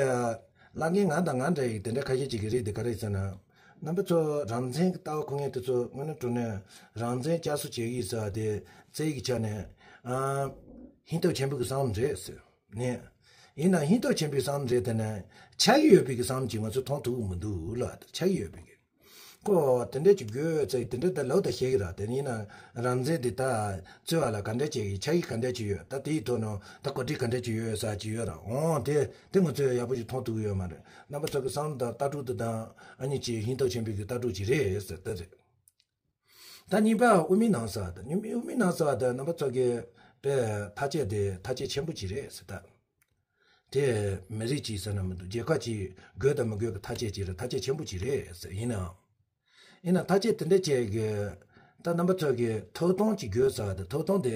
བླ་རྒན་ང་དང་ང་འདྲ་ཡི་དེ་འདྲ་ཁ་ཤས་ཅིག་གི་རིགས་དེ་ག་རེ་ཟེར་ན། རྣམ་པ་ཚོ་རང་བཙན་གྱི་ལྟ་བ་ཁུར་མཁན་དེ་ཚོ་དངོས་གནས་དྲང་གནས་རང་བཙན་བསྐྱར་གསོ་བྱེད་ཀྱི་ཡིན་ཟེར་བ་དེ་རྩ་བའི་ཆ་ནས་ཨ། སྙིང་སྟོབས་ཆེན་པོ་གི་བསམ་བློ་རེད་ཟེར་ནས། ཡིན་ན་སྙིང་སྟོབས་ཆེན་པོའི་བསམ་བློ་རེད་དེ་ནས་ཆགས་ཀྱི་ཡོད་པའི་གི་བསམ་བློ་ཅིག་ང་ཚོས་མཐོང་ཐུབ་ཀྱི་མི་འདུག་ལ། ཆགས་ཀྱི་ཡོད་པའི་གི། ཁོ་དེ་འདྲས་ཅིག་དགོས་ཚེ་དེ་འདྲས་ད་ལབ་ད་ཤེས་ཀྱི་ར། དེ་ཡིན་ན་རང་བཙན་འདི་ད་རྩོད་པ་ལ་ག་འདྲས་བྱེད་ཀྱི། ཆགས་ཀྱི་ག་འདྲས་ཅིག་ཡོད། ད་དེའི་ཐོག་ནས་ད་གོ་སྒྲིག་ག་འདྲས་ཅིག་ཡོད་ས་ཅིག་ཡོད་ར། འོང་དེ་དེ་ང་ཚོས་ཡག་པོ་ཅིག་མཐོང་ཐུབ་ཀྱི་ཡོད་མ་རེད། རྣམ་པ་ཚོ་གི་བསམ་བློ་དང་ལྟ་གྲུབ་དེ་དང་ཨ་ནི་ཅིག་སྙིང་སྟོབས་ཆེན་པོའི་གི་ལྟ་གྲུབ་ཅིག་རེད་ཟེར་ད་རེད། ད་གཉིས་པ་དབུ་མའི་ལམ་ཟེར་བ་དང་། དབུ་མའི་དབུ་མའི་ལམ་ཟེར་བ་དང་རྣམ་པ་ཚོ་གི་དཔེ་ཐག་བཅད་དེ་ཐག་བཅད་ཆེན་པོ་ཅིག་རེད་ཟེར། ད་དེ་མི་རིགས་ཅིག་ཟེར་ན་མི་འདུག་རྒྱལ་ཁབ་ཅིག་དགོས་དང་མི་དགོས་ཀྱི་ཐག་བཅད་ཅིག་རེད། ཐག་བཅད་ཆེན་པོ་ཅིག་རེད་ཟེར། ཡིན་ནའང་ཡིན་ན་ཐག་བཅད་དེ་འདྲ་བྱས་གི། ད་རྣམ་པ་ཚོ་གི་ཐོབ་ཐང་གི་རྒྱུ་ཟེར་བ་དང་། ཐོབ་ཐང་དེ་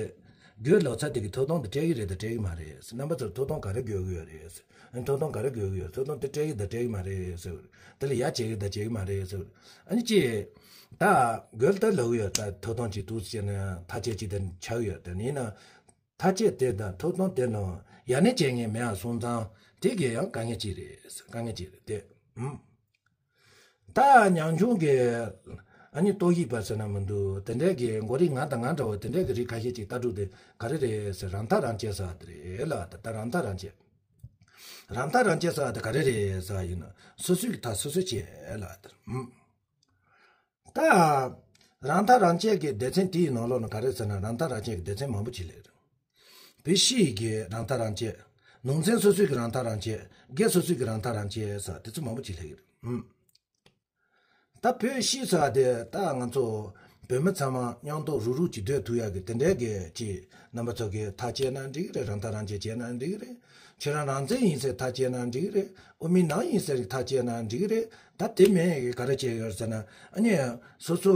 རྒྱུ་ལོག་ཚ་དེ་གི་ཐོབ་ཐང་དེ་སྤྲད་ཀྱི་རེད་དང་སྤྲད་ཀྱི་མ་རེད་ཟེར། རྣམ་པ་ཚོར་ཐོབ་ཐང་ག་རེ་དགོས་ཀྱི་ཡོད་རེད་ཟེར། ཨ་ནི་ཐོབ་ཐང་ག་རེ་དགོས་ཀྱི་ཡོད། ཐོབ་ཐང་དེ་སྤྲད་ཀྱི་དང་སྤྲད་ཀྱི་མ་རེད་ཟེར། དེ་ལ་ཡ་བྱེད་ཀྱི་དང་བྱེད་ཀྱི་མ་རེད་ཟེར། ཨ་ནི་ཅི། ད་དགོས་ད་ལོག་ཡོད། ད་ཐོབ་ཐང་གཅིག་འདུག་ཟེར་ན་ཐག་བཅད་གཅིག་དེ་ཆགས་ཡོད། དེ་ཡིན་ན་ཐག་བཅད་དེ་དང་ཐོབ་ཐང་དེ་ནང་ཡ་ནས་བྱེད་མཁན་མེད་པ་སོང་ཙང་དེ་གི་ཡང་དཀའ་ངལ་ཅིག་རེད། དཀའ་ངལ་ཅིག་རེད་དེ། ཨུམ། ད་ཉམ་ཆུང་གི་ཨ་ནི་ཏོག་དབྱིབས་པ་ཟེར་ན་མི་འདུག་དེ་འདྲའི་གི་མགོ་རིགས་ང་དང་ང་འདྲ་བོ་དེ་འདྲའི་གི་རིགས་ཁ་ཤས་ཅིག་ལྟ་གྲུབ་དེ་ག་རེ་རེད་ཟེར། རང་ཐག་རང་བཅད་ཟེར་བ་དེ་རེད་ལ། ད་ད་རང་ཐག་རང་བཅད། རང་ཐག་རང་བཅད་ཟེར་བ་དེ་ག་རེ་རེད་ཟེར་བ་ཡིན་ན་སོ་སོའི་གི་ཐག་སོ་སོས་བཅད་ལ། ད་ཨུམ། ད་རང་ཐག་རང་བཅད་ཀྱི་སྡེ་ཚན་དེའི་ནང་ལོགས་ན་ག་རེ་ཟེར་ན་རང་ཐག་རང་བཅད་ཀྱི་སྡེ་ཚན་མང་པོ་ཅིག་སླེབས་རེད། བོད་སྤྱི་ཡི་གི་རང་ཐག་རང་བཅད། ནང་ཚན་སོ་སོའི་གི་རང་ཐག་རང་བཅད། སྒེར་སོ་སོའི་གི་རང་ཐག་རང་བཅད་ཟེར་དེ་ཚོ་མང་པོ་ཅིག་སླེབས་ཀྱི་རེད། ཨུམ། ད་བོད་སྤྱི་ཟེར་བ་དེ་ད་ང་ཚོ་བོད་མི་ཚང་མ་མཉམ་དུ་རུག་རུག་ཅིག་སྡོད་ཐུབ་ཡག་གི་དེ་འདྲའི་གི་ཅིག་རྣམ་པ་ཚོ་གི་ཐག་བཅད་ན་འགྲིག་གི་རེད། རང་ཐག་རང་བཅད་བྱས་ན་འགྲིག་གི་རེད། ཁྱེད་རང་རང་བཙན་ཡིན་ཟེར་ཐག་བཅད་ན་འགྲིག་གི་རེད། དབུ་མའི་ལམ་ཡིན་ཟེར་ཐག་བཅད་ན་འགྲིག་གི་རེད། ད་དེ་མིན་ག་རེ་བྱས་ཡོད་ཟེར་ན། ཨ་ནི་སོ་སོ་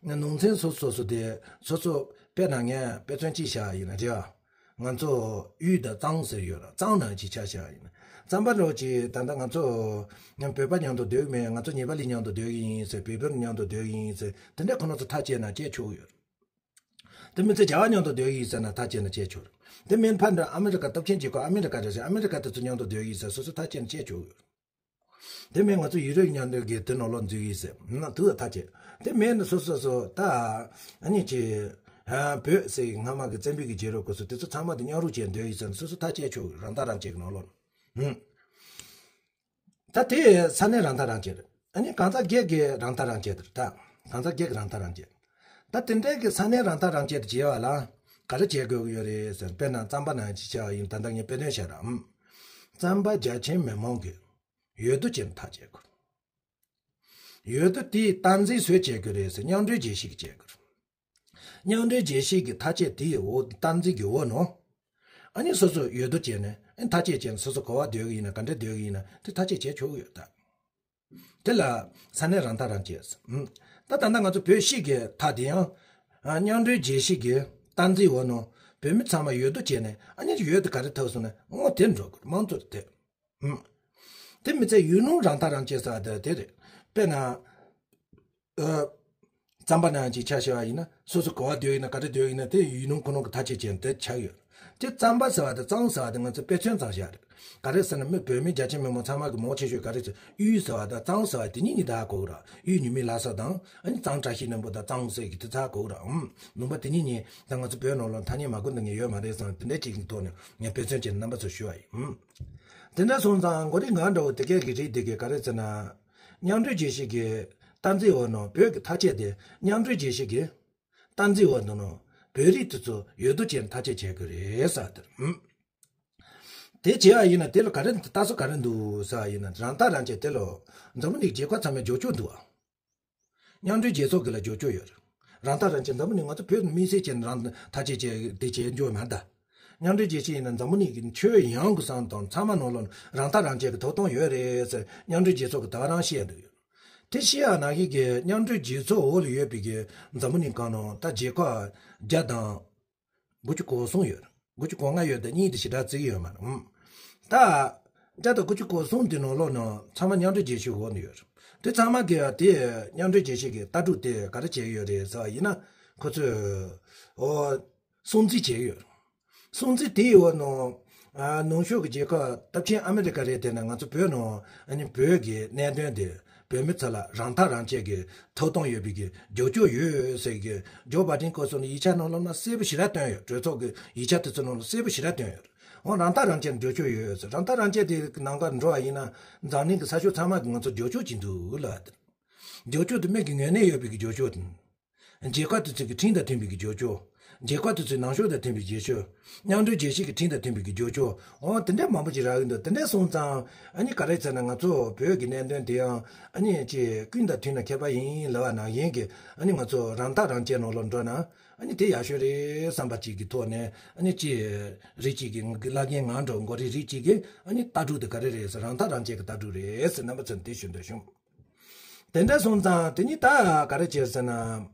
ནང་ཚན་སོ་སོ་སོ་དེ་སོ་སོ་དཔེར་ན་ངས་དཔེ་མཚོན་གཅིག་བཞག་ཡིན་ན་རེད། ང་ཚོ་གཡུ་དང་གཙང་ཟེར་ཡོད་ར། གཙང་ནང་གཅིག་ཆ་བཞག་ཡིན་ན་རྩམ་པ་རོ་གཅིག་ད་ལྟ་ང་ཚོ་བོད་པ་མཉམ་དུ་སྡོད་ཀྱི་མེད། ང་ཚོ་ནེ་པ་ལི་མཉམ་དུ་སྡོད་ཀྱི་ཡིན་ཟེར། བོད་པ་མཉམ་དུ་སྡོད་ཀྱི་ཡིན་ཟེར། དེ་འདྲ་ཁོ་རང་ཚོ་ཐག་བཅད་ན་བཅད་ཆོག་གི་ཡོད། དེ་མིན་ཚེ་རྒྱ་གར་མཉམ་དུ་སྡོད་ཀྱི་ཡིན་ཟེར་ན་ཐག་བཅད་ན་བཅད་ཆོག་རེད། དེ་མིན་ཕར་འགྲོ་ཨ་མི་རི་ཀ་སྟོབས་ཆེན་རྒྱལ་ཁབ་ཨ་མི་རི་ཀ་རེད་ཟེར། ཨ་མི་རི་ཀ་དེ་ཚོ་མཉམ་དུ་སྡོད་ཀྱི་ཡིན་ཟེར། སོ་སོ་ཐག་བཅད་ན་བཅད་ཆོག་གི་ཡོད། དེ་མིན་ང་ཚོ་ཡུ་རོབ་མཉམ་དུ་གི་དེ་ནང་ལོགས་འཛུལ་གྱི་ཡིན་ཟེར་ན་དུ་ཐག་བཅད། དེ་མིན་སོ་སོ་སོ་ད་ཨ་ནི་ཅི་བོད་ཟེར་སྔ་མ་གི་བཙན་པོའི་གི་རྗེས་རབས་སྐབས་སུ་དེ་ཚོ་ཚང་མ་དེ་མཉམ་རུབ་བྱས་སྡོད་ཡིན་ཟེར་ན་སོ་སོ་ཐག་བཅད་ཆོག་གི། རང་ཐག་རང་བཅད་ཀྱི་ནང་ལོགས་ནས། ཧུམ། ད་དེ་ས་གནས་རང་ཐག་རང་བཅད་རེད། ཨ་ནི་གང་ཟག་སྒེར་གྱི་རང་ཐག་རང་བཅད་དེ་རེད། ད་གང་ཟག་སྒེར་གྱི་རང་ཐག་རང་བཅད། ད་དེ་འདྲའི་གི་ས་གནས་རང་ཐག་རང་བཅད་དེ་བྱེད་པ་ལ་ག་རེ་བྱེད་དགོས་ཀྱི་ཡོད་རེད་ཟེར། དཔེར་ན་རྩམ་པ་ནང་ཅིག་བྱ་བ་ཡིན། ད་ལྟ་ངས་དཔེ་སྟོན་བྱས་ར། ཨུམ། རྩམ་པ་རྒྱ་ཆེན་མི་མང་གི་འོས་བསྡུ་བྱས་ནས་ཐག་བཅད་དགོས། འོས་བསྡུ་དེའི་སྟངས་འཛིན་སུས་བྱེད་དགོས་རེད་ཟེར། མཉམ་འབྲེལ་རྒྱལ་སྤྱི་གིས་བྱེད་དགོས། མཉམ་འབྲེལ་རྒྱལ་སྤྱི་གི་ཐག་བཅད་དེའི་འོག་སྟངས་འཛིན་གྱི་འོག་ནང་། ཨ་ནི་སོ་སོ་འོས་བསྡུ་བྱས་ནས་ཨ་ནི་ཐག་བཅད་བྱས་ནས་སོ་སོ་ག་པར་སྡོད་ཀྱི་ཡིན་ན་ག་འདྲ་སྡོད་ཀྱི་ཡིན་ན་དེ་ཐག་བཅད་བྱས་ཆོག་གི་ཡོད་ད། དེ་ལ་ས་གནས་རང་ཐག་རང་བཅད། ཨུམ། ད་ད་ལྟ་ང་ཚོ་བོད་སྤྱི་གི་ཐག་དེ་ཡང་ཨ་མཉམ་འབྲེལ་རྒྱལ་སྤྱི་གི་སྟངས་འཛིན་འོག་ནང་བོད་མི་ཚང་མ་འོས་བསྡུ་བྱས་ནས་ཨ་ནི་འོས་བསྡུ་ག་རེ་ཐོབ་སོང་ན་འོ་དེ་འགྲོ་དགོས། མང་གཙོ་དེ། ཨུམ། དེ་མི་ཚད་ཡུལ་ལུང་རང་ཐག་རང་བཅད་ཟེར་བ་དེ་དེ་རེད། དཔེར་ན། ཨ། རྩམ་པ་ནང་ཅིག་ཆ་བཞག་པ་ཡིན་ན་སོ་སོ་ག་པར་སྡོད་ཡིན་ན་ག་རེ་སྡོད་ཡིན་ན་དེ་ཡུལ་ལུང་ཁོ་ནང་གི་ཐག་བཅད་བྱས་ནས་དེ་ཆགས་ཡོད། དེ་རྩམ་པ་ཟེར་བ་དང་གཙང་ཟེར་བ་དེ་ང་ཚོ་དཔེ་མཚོན་ཙམ་བཞག་རེད། ག་རེ་ཟེར་ན་མི་བོད་མི་རྒྱ་ཆེ་མི་མང་ཚང་མ་གི་མང་ཆེ་ཤོས་ག་རེ་ཟེར། གཡུ་ཟེར་བ་དང་གཙང་ཟེར་བ་དེ་གཉིས་གཉིས་ད་ཧ་གོ་གི་ར། གཡུ་ཉི་མའི་ལྷ་ས་དང་ཨ་ནི་གཙང་བཀྲ་ཤིས་ལྷུན་པོ་དང་གཙང་ཟེར་གི་དེ་ཚ་གོ་གི་ར། ཨུམ། ལུང་པ་དེ་གཉིས་གཉིས་ད་ང་ཚོ་བོད་ནང་ལ་ཐ་སྙད་མ་གོ་འདི་ངས་ཡོད་མ་རེད་བསམ་དེ་འདྲ་ཅིག་གི་ཐོག་ནས་ངས་དཔེ་མཚོན་བྱས་ནས་རྣམ་པ་ཚོར་ཞུ་བ་ཡིན། ཨུམ། དེ་འདྲ་སོང་ཙང་མགོ་རིལ་ང་འདྲ་བོ་དེ་གས་ཀྱི་རིགས་དེ་གས་ག་རེ་ཟེར་ན། མཉམ་འབྲེལ་རྒྱལ་སྤྱི་གི་སྟངས་འཛིན་འོག་ནང་བོད་ཀྱི་ཐག་བཅད་དེ་མཉམ་འབྲེལ་རྒྱལ་སྤྱི་གི་སྟངས་འཛིན་འོག་ནང་བོད་རིགས་དེ་ཚོ་འོས་བསྡུ་བྱས་ནས་ཐག་བཅད་བྱེད་དགོས་རེད་ཟེར་དེར། ཨུམ། དེ་བྱས་པ་ཡིན་ན་དེ་ལ་ག་རེ་ལྟ་ཚུལ་ག་རེ་འདུག་ཟེར་བ་ཡིན་ན་རང་ཐག་རང་བཅད་དེ་ལོ་འཛམ་བུ་གླིང་རྒྱལ་ཁབ་ཚང་མས་རྒྱབ་སྐྱོར་འདུག་ཨ། མཉམ་འབྲེལ་རྒྱལ་ཚོགས་ཀྱི་ལ་རྒྱབ་སྐྱོར་ཡོད་རེད། རང་ཐག་རང་བཅད་འཛམ་བུ་གླིང་ང་ཚོ་བོད་དམིགས་བསལ་བྱས་ནས་རང་ཐག་བཅད་བྱས་དེ་བྱས་འཇོག་མ་གཏོགས། མཉམ་འབྲེལ་རྒྱལ་སྤྱི་ཡིན་ན་འཛམ་བུ་གླིང་གི་ཆོས་ཡོངས་ཀྱི་བསམ་དང་ཚང་མ་ནང་ལོགས་རང་ཐག་རང་བཅད་ཀྱི་ཐོབ་ཐང་ཡོད་རེད་ཟེར་མཉམ་འབྲེལ་རྒྱལ་ཚོགས་ཀྱི་ད་ག་རང་བཤད་འདུག་ཡོད། དེ་བཤད་ཡ་ནང་བཞིན་གྱི་མཉམ་འབྲེལ་རྒྱལ་ཚོགས་འོག་ལ་ཡོད་པའི་གི་འཛམ་བུ་གླིང་སྒང་ནང་ད་རྒྱལ་ཁབ་བརྒྱ་དང་དགུ་བཅུ་གོ་གསུམ་ཡོད། དགུ་བཅུ་གོ་ལྔ་ཡོད་དེ་གཉིས་དེ་ཞེ་དྲག་བརྩི་གི་ཡོད་མ་རེད། ཨུམ། ད་བརྒྱ་དང་དགུ་བཅུ་གོ་གསུམ་དེ་ནང་ལོགས་ནང་ཚང་མ་མཉམ་འབྲེལ་རྒྱལ་སྤྱིའི་འོག་ནས་ཡོད་རེད། དེ་ཚང་མ་གིས་དེ་མཉམ་འབྲེལ་རྒྱལ་སྤྱི་གི་ལྟ་གྲུབ་དེ་ག་རེ་བྱེད་ཀྱི་ཡོད་རེད་ཟེར་བ་ཡིན་ན་ཁོ་ཚོས་ཨོ་སྲུང་བརྩི་བྱེད་ཀྱི་ཡོད་རེད། སྲུང་བརྩི་དེའི་འོག་ནང་ཨ་ནུབ་ཕྱོགས་ཀྱི་རྒྱལ་ཁབ་སྟོབས་ཆེན་ཨ་མི་རི་ཀ་རེད་དེ་ན་ང་ཚོ་བོད་ནང་ཨ་ནི་བོད་ཀྱི་གནད་དོན་དེ་བོད་མི་ཚོ་ལ་རང་ཐག་རང་བཅད་ཀྱི་ཐོབ་ཐང་ཡོད་པའི་གི་རྒྱབ་སྐྱོར་ཡོད་ཟེར་གི་ཇོ་བྷའི་ཌེན་སྐབས་སུ་ནི་ཡིག་ཆ་ནང་ལོགས་ན་གསལ་པོ་ཞེ་དྲག་བཏོན་ཡོད། གྲོས་ཚོགས་ཀྱི་ཡིག་ཆ་དེ་ཚོ་ནང་ལ་གསལ་པོ་ཞེ་དྲག་བཏོན་ཡོད། འོ་རང་ཐག་རང་བཅད་རྒྱབ་སྐྱོར་ཡོད་ཟེར། རང་ཐག་རང་བཅད་དེ་ནང་ག་འགྲོ་བ་ཡིན་ན་འཛམ་གླིང་གི་ས་ཕྱོགས་ཚང་མ་གི་ང་ཚོ་རྒྱབ་སྐྱོར་གྱི་འདུག་ལ། རྒྱབ་སྐྱོར་དེ་མིག་གི་ངོས་ནས་ཡོད་པའི་གི་རྒྱབ་སྐྱོར་དང་། རྒྱལ་ཁབ་དེ་ཚོ་གི་ཁྲིམས་དང་མཐུན་པའི་གི་རྒྱབ་སྐྱོར། མཇལ་ཁ་དེ་ཚོའི་ནང་ཤོག་དང་མཐུན་པའི་བརྗེད་ཤོག་མཉམ་འབྲེལ་རྒྱལ་སྤྱི་གི་ཁྲིམས་དང་མཐུན་པའི་གི་བརྗོད་ཆོག་འོ་དེ་འདྲ་མང་པོ་ཅིག་རག་གི་འདུག་དེ་འདྲ་སོང་ཙང་ཨ་ནི་ག་རེ་ཟེར་ན་ང་ཚོ་བོད་ཀྱི་གནད་དོན་དེ་ཡང་ཨ་ནི་ཅིག་ཀུན་དང་མཐུན་ན་མཁས་པ་ཡིན་ལབ་པ་ནང་བཞིན་གྱི་ཨ་ནི་ང་ཚོ་རང་ཐག་རང་བཅད་ནང་ལོགས་འགྲོ་ན་ཨ་ནི་དེ་ཡག་ཤོས་རེད་བསམ་པ་ཅིག་གི་ཐོག་ནས་ཨ་ནི་ཅིག་རིགས་གཅིག་གི་བླ་རྒན་ང་འདྲ་མགོ་རིལ་རིགས་གཅིག་གི་ཨ་ནི་ལྟ་གྲུབ་དེ་ག་རེ་རེད་ཟེར་རང་ཐག་རང་བཅད་ཀྱི་ལྟ་གྲུབ་རེད་ཟེར་རྣམ་པ་ཚོར་དེ་ཞུ་འདོད་བྱུང་། དེ་འདྲ་སོང་ཙང་དེ་ནི་ད་ག་རེ་བྱས་ཟེར་ན།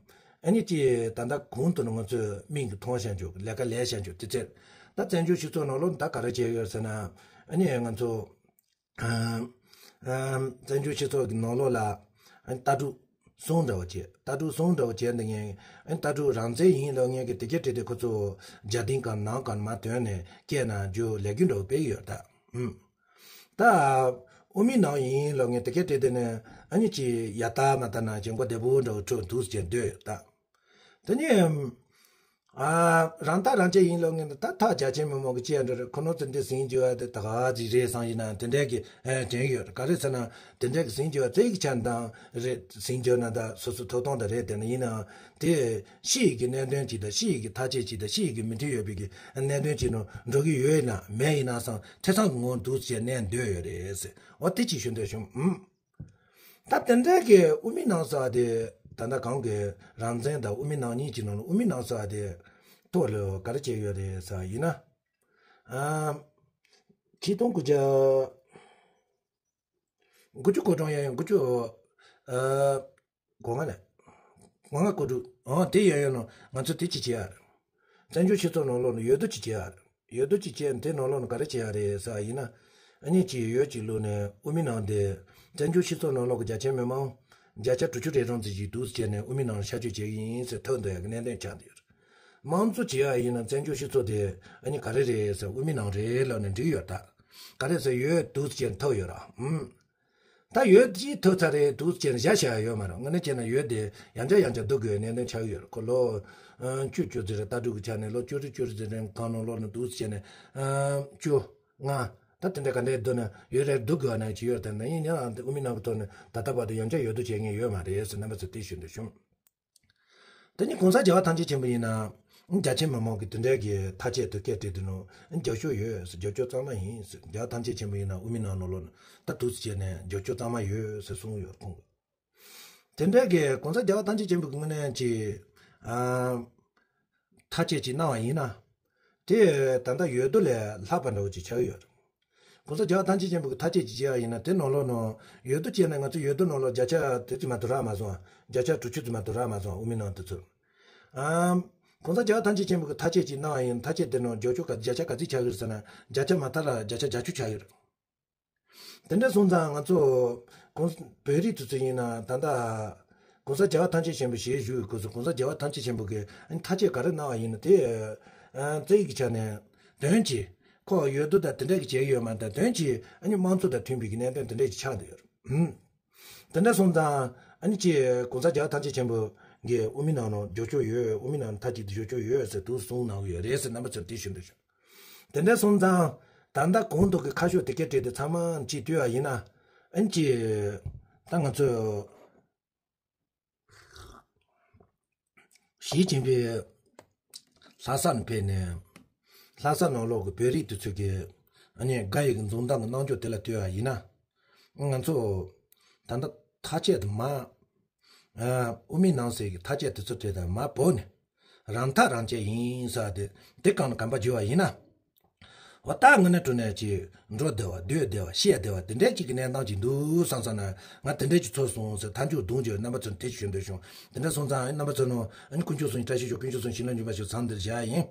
ཨ་ནི་ཅི་ད་ལྟ་གོང་དུ་ནི་ང་ཚོས་མིང་གི་མཐོང་བཞག་འཇོག་ལས་ཀ་ལས་བཞག་འཇོག་དེ་ཚེ། ད་བཙན་བྱོལ་སྤྱི་ཚོགས་ནང་ལོགས་ད་ག་རེ་བྱས་ཡོད་ཟེར་ན། ཨ་ནི་ང་ཚོ་ཨ་ཨ་བཙན་བྱོལ་སྤྱི་ཚོགས་ཀྱི་ནང་ལོགས་ལ་ཨ་ནི་ལྟ་གྲུབ་གསུམ་འདྲ་བོ་བྱས་ལྟ་གྲུབ་གསུམ་འདྲ་བོ་བྱས་འདི་ངས་ཨ་ནི་ལྟ་གྲུབ་རང་བཙན་ཡིན་ལབ་མཁན་གྱི་དེ་གའི་གྲས་དེ་ཁོ་ཚོ་རྒྱ་དིང་གང་ནང་གང་མ་དོན་ནས་སྐད་ནང་རྒྱུ་ལས་རྒྱུ་འདྲ་བོ་སྤེལ་ཡོད་ད། ཨུམ། ད། དབུ་མའི་ནང་ཡིན་ལབ་ངས་དེ་གའི་དེ་དེ་ནས་ཨ་ནི་ཅི་ཡ་ལྟ་མ་ལྟ་ན་ཅི་མགོ་བདེ་པོ་འདྲ་བོ་ཁྲོད་འདུག་ཅེས་འདོད་ཡོད་ད། དེ་ནས་ཨ་རང་ཐག་རང་བཅད་ཡིན་ལབ་ངས་ད་ཐག་རྒྱ་ཆེན་མི་མང་གི་ཅི་ཡ་འདྲ་རེད་ཁོ་ནོ་ཙི་འདི་ཟིང་རྒྱུ་བ་དེ་ད་ག་ཅི་རེད་བསམ་ཡིན་ན་དེ་འདྲས་ཀྱི་ཨ་དྲན་ཡོད་ག་རེ་ཟེར་ན་དེ་འདྲས་ཀྱི་ཟིང་རྒྱུ་བ་རྩེ་གི་ཆ་འདང་རེད་ཟིང་རྒྱུ་ན་ད་སོ་སོ་ཐོབ་ཐང་ད་རེད་དེ་ན་ཡིན་ནའང་དེ། ཕྱི་ཡི་གི་གནད་དོན་ཅིག་དང་ཕྱི་ཡི་གི་ཐག་བཅད་ཅིག་དང་ཕྱི་ཡི་གི་མི་མཐུན་ཡོད་པའི་གི་གནད་དོན་ཅིག་ནང་འགྲོ་གི་ཡོད་ན་མེད་ཡིན་ན་སང་ཐེ་ཚོམ་གི་ངང་འདུག་ཅེས་ནས་འདོད་ཡོད་རེད་ཟེར་འོ་དེ་ཅིག་ཞུ་འདོད་བྱུང་ཨུམ། ད་དེ་འདྲའི་གི་དབུ་མའི་ནང་ཟེར་བ་དེ་ད་ལྟ་གང་གི་རང་བཙན་དང་དབུ་མའི་ནང་གཉིས་ཀྱི་ནང་ལ་དབུ་མའི་ནང་ཟེར་བ་དེ་ཐོག་ལ་ག་རེ་བྱས་ཡོད་རེད་ཟེར་བ་ཡིན་ན། ཨ་ཆིག་སྟོང་དགུ་བརྒྱ། དགུ་བཅུ་གོ་གྲངས་ཡང་དགུ་བཅུ། ཨ། གོ་ལྔ་ནས། གོ་ལྔ་གོ་དྲུག་ཨང་དེ་ཡོད་ཡོད་ནོ་ང་ཚོ་དེ་ཅི་བྱེད་ཡ་རེད། བཙན་བྱོལ་སྤྱི་ཚོགས་ནང་ལོགས་ནས་ཡོད་དོ་ཅི་བྱེད་ཡ་རེད། ཡོད་དོ་ཅི་བྱེད་དེ་ནང་ལོགས་ནས་ག་རེ་བྱེད་ཡ་རེད་ཟེར་བ་ཡིན་ན། ཨ་ནི་ཅི་ཡོད་ཅི་ལུགས་ནས་དབུ་མའི་ནང་དེ། བཙན་བྱོལ་སྤྱི་ཚོགས་ནང་ལོགས་ཀྱི་རྒྱ་ཆེ་མི་མང་། བརྒྱ་ཆ་དྲུག་ཅུ་རེ་གྲངས་ཙམ་ཞིག་འདུག་ཟེར་ནས་དབུ་མའི་ནང་ལ་ཤར་སྐྱོད་བྱེད་ཀྱི་ཡིན་ཟེར་ཐོན་འདུག་ཡ་གི་གནད་དོན་ཆགས་འདུག་ཡོད་རེད། དམངས་གཙོ་བྱེད་ཡ་ཡིན་ན་བཙན་བྱོལ་སྤྱི་ཚོགས་དེ་ཨ་ནི་ག་རེ་རེད་ཟེར་དབུ་མའི་ནང་རེད་ལབ་ནས་འགྲིག་ཡོད་ད། ག་རེ་ཟེར་ཡོད་འདུག་ཟེར་ཐོབ་ཡོད་ར། ཨུམ། ད་ཡོད་ཅི་ཐོབ་ཚར་རེད་འདུག་ཟེར་བཞག་བཞག་ཡོད་མ་རེད། དངོས་གནས་བྱས་ན་ཡོད་དེ་ཡང་བསྐྱར་ཡང་བསྐྱར་བསྡུ་དགོས་གནད་དོན་ཆགས་ཡོད་རེད། ཁོ་ལོ་བཅུ་བཅུ་ཟེར་ལྟ་གྲུབ་ཀྱི་ཆ་ནས་ལོ་བཅུ་རེ་བཅུ་རེ་ཟེར་རེད་གང་ནང་ལོགས་ནས་འདུག་ཟེར་ནས་བཅུ་ལྔ་ད་དེ་འདྲ་ག་འདྲས་བསྡུ་ན་ཡོད་རེད་བསྡུ་དགོས་ན་ཅི་ཡོད་དེ་ན་ཡིན་ཡང་དབུ་མའི་ནང་གི་ཐོག་ནས་ད་ལྟ་བར་དུ་ཡང་བསྐྱར་ཡོད་དོ་བྱེད་མཁན་ཡོད་མ་རེད་ཟེར་རྣམ་པ་ཚོ་དེ་ཞུ་འདོད་བྱུང་། དེ་ནི་གོང་ས་རྒྱལ་བ་ཐམས་ཅད་མཁྱེན་པ་ཡིན་ན། རྒྱ་ཆེ་མི་མང་གི་དེ་འདྲའི་གི་ཐག་བཅད་དུ་སྐད་བྲིས་དུས་ནོ། རྒྱབ་སྐྱོར་ཡོད་ཟེར་རྒྱབ་སྐྱོར་གཙང་མ་ཡིན་ཟེར་རྒྱལ་བ་ཐམས་ཅད་མཁྱེན་པ་ཡིན་ན་དབུ་མའི་ནང་ནོ་ལོ་ནི་ད་དུས་སུ་བྱས་ནས་རྒྱབ་སྐྱོར་གཙང་མ་ཡོད་ཟེར་གསུངས་ཡོད་ཁོང་གི། དེ་འདྲའི་གི་གོང་ས་རྒྱལ་བ་ཐམས་ཅད་མཁྱེན་པའི་ངོས་ནས་ཀྱི། ཨ། ཐག་བཅད་ཅིག་གནང་བ་ཡིན་ན། དེ་ད་ལྟ་ཡོད་དོ་ལས་ལྷག་པ་འདྲ་བོ་ཅིག་ཆགས་ཡོད། གོང་ས་རྒྱལ་བ་ཐམས་ཅད་མཁྱེན་པའི་ཐག་བཅད་ཅིག་བྱས་པ་ཡིན་ན་དེ་ནང་ལོགས་ནང་ཡོད་དོ་བྱས་ན་ང་ཚོ་ཡོད་དོ་ནང་ལོགས་བརྒྱ་ཆ་དེ་ཙམ་མ་གཏོགས་རག་མ་སོང་། བརྒྱ་ཆ་དྲུག་ཅུ་ཙམ་མ་གཏོགས་རག་མ་སོང་དབུ་མའི་ནང་དེ་ཚོ། ཨམ། གོང་ས་རྒྱལ་བ་ཐམས་ཅད་མཁྱེན་པའི་ཐག་བཅད་ཅིག་གནང་བ་ཡིན་ན་ཐག་བཅད་དེ་ནང་བརྒྱ་ཆ་ག་བརྒྱ་ཆ་ག་ཚོད་ཆགས་ཡོད་ཟེར་ན་བརྒྱ་ཆ་མ་མཐའ་ལ་བརྒྱ་ཆ་བརྒྱད་ཅུ་ཆགས་ཡོད། དེ་འདྲ་སོང་ཙང་ང་ཚོ་གོང་བོད་རིགས་དེ་ཚོ་ཡིན་ན་ད་ལྟ་གོང་ས་རྒྱལ་བ་ཐམས་ཅད་མཁྱེན་པའི་ཞལ་བཞུགས་ཡོད་སྐབས་སུ་གོང་ས་རྒྱལ་བ་ཐམས་ཅད་མཁྱེན་པའི་གི་ཐག་བཅད་ག་རེ་གནང་བ་ཡིན་ན་དེ་རྩ་ཡིག་གི་ཆ་ནས་དོན་གྱིས་ཁོ་ཡོད་དོ་དང་དེ་འདྲ་གི་བྱས་ཡོད་མ་ད་དོན་གྱིས་ཨ་ནི་དམངས་གཙོ་དང་མཐུན་པའི་གི་གནད་དོན་དེ་འདྲ་ཞིག་ཆགས་བསྡད་ཡོད་རེད། དེ་འདྲ་སོང་ཙང་ཨ་ནི་ཅི་གོང་ས་རྒྱལ་བ་ཐམས་ཅད་མཁྱེན་པའི་གི་དབུ་མའི་ནང་ནང་འཇོག་ཆོག་ཡོད་དབུ་མའི་ནང་ཐག་གཅིག་ཏུ་འཇོག་ཆོག་ཡོད་ཟེར་དུ་གསུངས་གནང་གི་ཡོད་རེད་ཟེར་རྣམ་པ་ཚོར་དེ་ཞུ་འདོད་བྱུང་། དེ་འདྲ་སོང་ཙང་ད་ལྟ་གོང་དུ་གི་ཁ་ཕྱོགས་དེ་སྐད་བྲིས་ཏེ་ཚང་མ་གཅིག་བལྟས་པ་ཡིན་ན་ཨ་ནི་ཅི་ད་ང་ཚོས། ཞི་ཅིན་ཕིང་ལྷ་ས་ནས་ཕེབས་ནས་ལྷ་ས་ནང་ལོགས་ཀྱི་བོད་རིགས་དེ་ཚོ་གི་ཨ་ནི་དགའ་ཡི་གི་འཛུམ་མདངས་ཀྱི་རྣམ་འགྱུར་དེ་ལ་ལྟོས་པ་ཡིན་ན། ང་ཚོ་ད་ལྟ་ཐག་བཅད་དུ་མ། ཨ། དབུ་མའི་ནང་གསེས་ཀྱི་ཐག་བཅད་དེ་ཚོ་དེ་དང་མ་བོར་ནས་རང་ཐག་རང་བཅད་ཡིན་ཟེར་དེ་དེ་གང་ལ་གོམ་པ་བརྒྱུད་པ་ཡིན་ན། འོ་ད་དངོས་གནས་དྲང་གནས་ཀྱི་འགྲོ་བདེ་བ་སྡོད་བདེ་བ་བཤད་བདེ་བ་དེ་འདྲས་ཅིག་གི་གནས་སྟངས་ཅིག་འདུག་བསམ་བསམ་ན་ང་དེ་འདྲས་ཅིག་ཚོར་སོང་ཟེར་མཐའ་མཇུག་གདུང་རྒྱུ་རྣམ་པ་ཚོར་དེ་ཞུ་འདོད་བྱུང་། དེ་འདྲ་སོང་ཙང་རྣམ་པ་ཚོ་ནང་ཨ་ནི་དཀོན་མཆོག་གསུམ་གྱི་བཀྲ་ཤིས་ཤོག་དཀོན་མཆོག་གསུམ་བྱིན་རླབས་འཇུག་པ་ཞིག་མཚམས་འདིར་བཞག་ཡིན།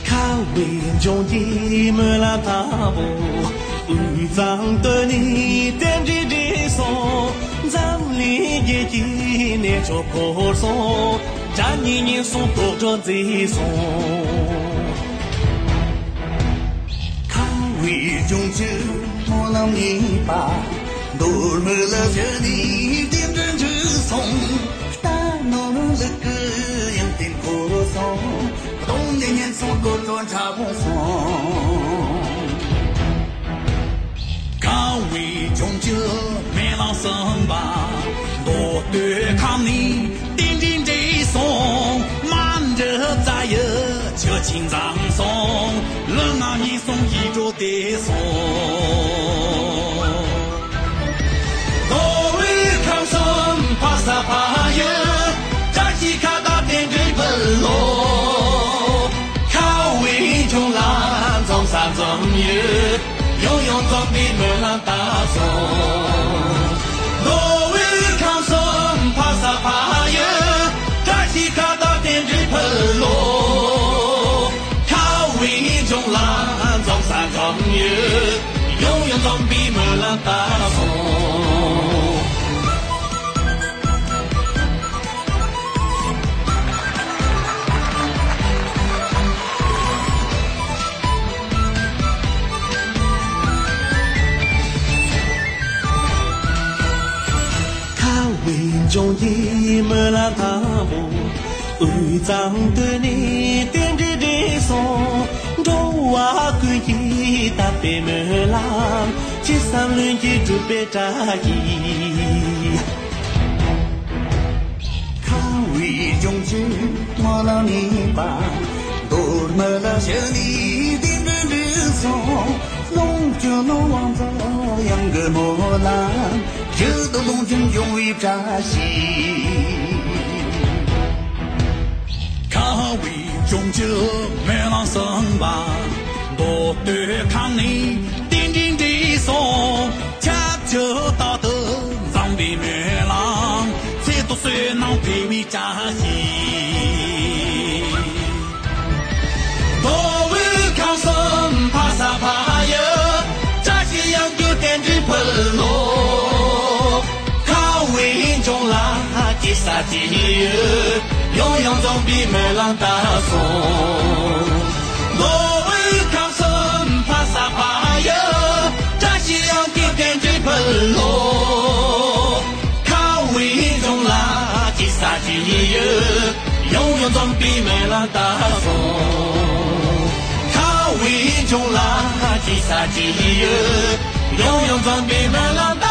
ཁ་བའི་ལྗོངས་ཀྱི་སྨོན་ལམ་ལྟ་བུ། དབུས་གཙང་སྟོད་ནས་རྟེན་འབྲེལ་འགྲིག་སོང་། འཛམ་གླིང་རྒྱལ་གྱི་གནས་མཆོག་བོར་སོང་། དགྲ་གཉེན་ཉེན་སོང་དོག་སྒྲ་མཛེས་སོང་། ཁ་བའི་ལྗོངས་ཀྱི་སྨོན་ལམ་གཉིས་པ། མདོ་སྨད་ལ་བཞུགས་ནས་རྟེན་འབྲེལ་འགྲིག་སོང་། རྟ་ནོར་ལུག་གི་ཡང་རྟེན་བོར་སོང་། གདོང་ ཉིན་སོང་གོ་ཏོ་འདྲ་བོ་སོང་། ཁ་བའི་ལྗོངས་ཀྱི་མེ་ལ་སོན་པ། མདོ་སྟོད་ཁམས་ནས་རྟེན་འབྲེལ་འགྲིག་སོང་། མ་འདྲི་རྩ་ཡི་ཆུ་ཆེན་འཛོམས་སོང་། ལུས་ངག་ཡིད་གསུམ་ཡིད་འགྲོ་བདེ་སོང་། མདོ་དབུས་ཁམས་གསུམ་ཕ་ས་ཕ་ཡུལ། བཀྲ་ཤིས་ཁ་བཏགས་རྟེན་འབྲེལ་ཕུལ་ལོ། ཁ་བའི་ལྗོངས་ལ་འཛོམས་ས་འཛོམས་ཡུལ། ཡང་ཡང་འཛོམས་པའི་སྨོན་ལམ་བཏབ་སོང་། མདོ་དབུས་ཁམས་གསུམ་ཕ་ས་ཕ་ཡུལ། བཀྲ་ཤིས་ཁ་བཏགས་རྟེན་འབྲེལ་ཕུལ་ལོ། ཁ་བའི་ལྗོངས་ལ་འཛོམས་ས་འཛོམས་ཡུལ། ཡང་ཡང་འཛོམས་པའི་སྨོན་ལམ་བཏབ་སོང་། ཁ་བའི་ལྗོངས་ཀྱི་སྨོན་ལམ་དང་པོ། དབུས་གཙང་སྟོད་ནས་རྟེན་འབྲེལ་འགྲིག་སོང་། འགྲོ་བ་ཀུན་གྱི་དད་པའི་སྨོན་ལམ། ཅི་བསམ་ལྷུན་གྱིས་འགྲུབ་པའི་བཀྲ་ཤིས། ཁ་བའི་ལྗོངས་ཀྱི་སྨོན་ལམ་ཡིན་པ། མདོ་སྨད་ལ་ཞལ་ནས་རྟེན་འབྲེལ་འགྲིག་སོང་། ལོངས་སྤྱོད་ནོར་བུ་རྫོགས་ཡང་གི་སྨོན་ལམ། ཡུལ་དུ་ལོངས་སྤྱོད་འབྱུང་བའི་བཀྲ་ཤིས། ཁ་བའི་ལྗོངས་ཀྱི་སྨོན་ལམ་གསུམ་པ། མདོ་སྟོད་ཁམས་ནས་རྟེན་འབྲེལ་འགྲིག་སོང་། ཁྱབ་བརྒྱ་རྟག་ཏུ་འཛོམས་པའི་སྨོན་ལམ། ཚེ་ཐོག་བསོད་ནམས་འཕེལ་བའི་བཀྲ་ཤིས། མདོ་དབུས་ཁམས་གསུམ་ཕ་ས་ཕ་ཡུལ། བཀྲ་ཤིས་གཡང་རྒྱུའི་རྟེན་འབྲེལ་ཕུལ་ལོ། ཁ་བའི་ལྗོངས་ལ་སྐྱིད་ས་སྐྱིད་ཡུལ། ཡང་ཡང་འཛོམས་པའི་སྨོན་ལམ་བཏབ་སོང་། མདོ་དབུས་ཁམས་གསུམ་ཕ་ས་ཕ་ཡུལ། བཀྲ་ཤིས་གཡང་རྒྱུའི་རྟེན་འབྲེལ་ཕུལ་ལོ། ཁ་བའི་ལྗོངས་ལ་སྐྱིད་ས་སྐྱིད་ཡུལ། ཡང་ཡང་འཛོམས་པའི་སྨོན་ལམ་བཏབ་སོང་། ཁ་བའི་ལྗོངས་ལ་སྐྱིད་ས་སྐྱིད་ཡུལ། ཡང་ཡང་འཛོམས་པའི་སྨོན་ལམ་བཏབ།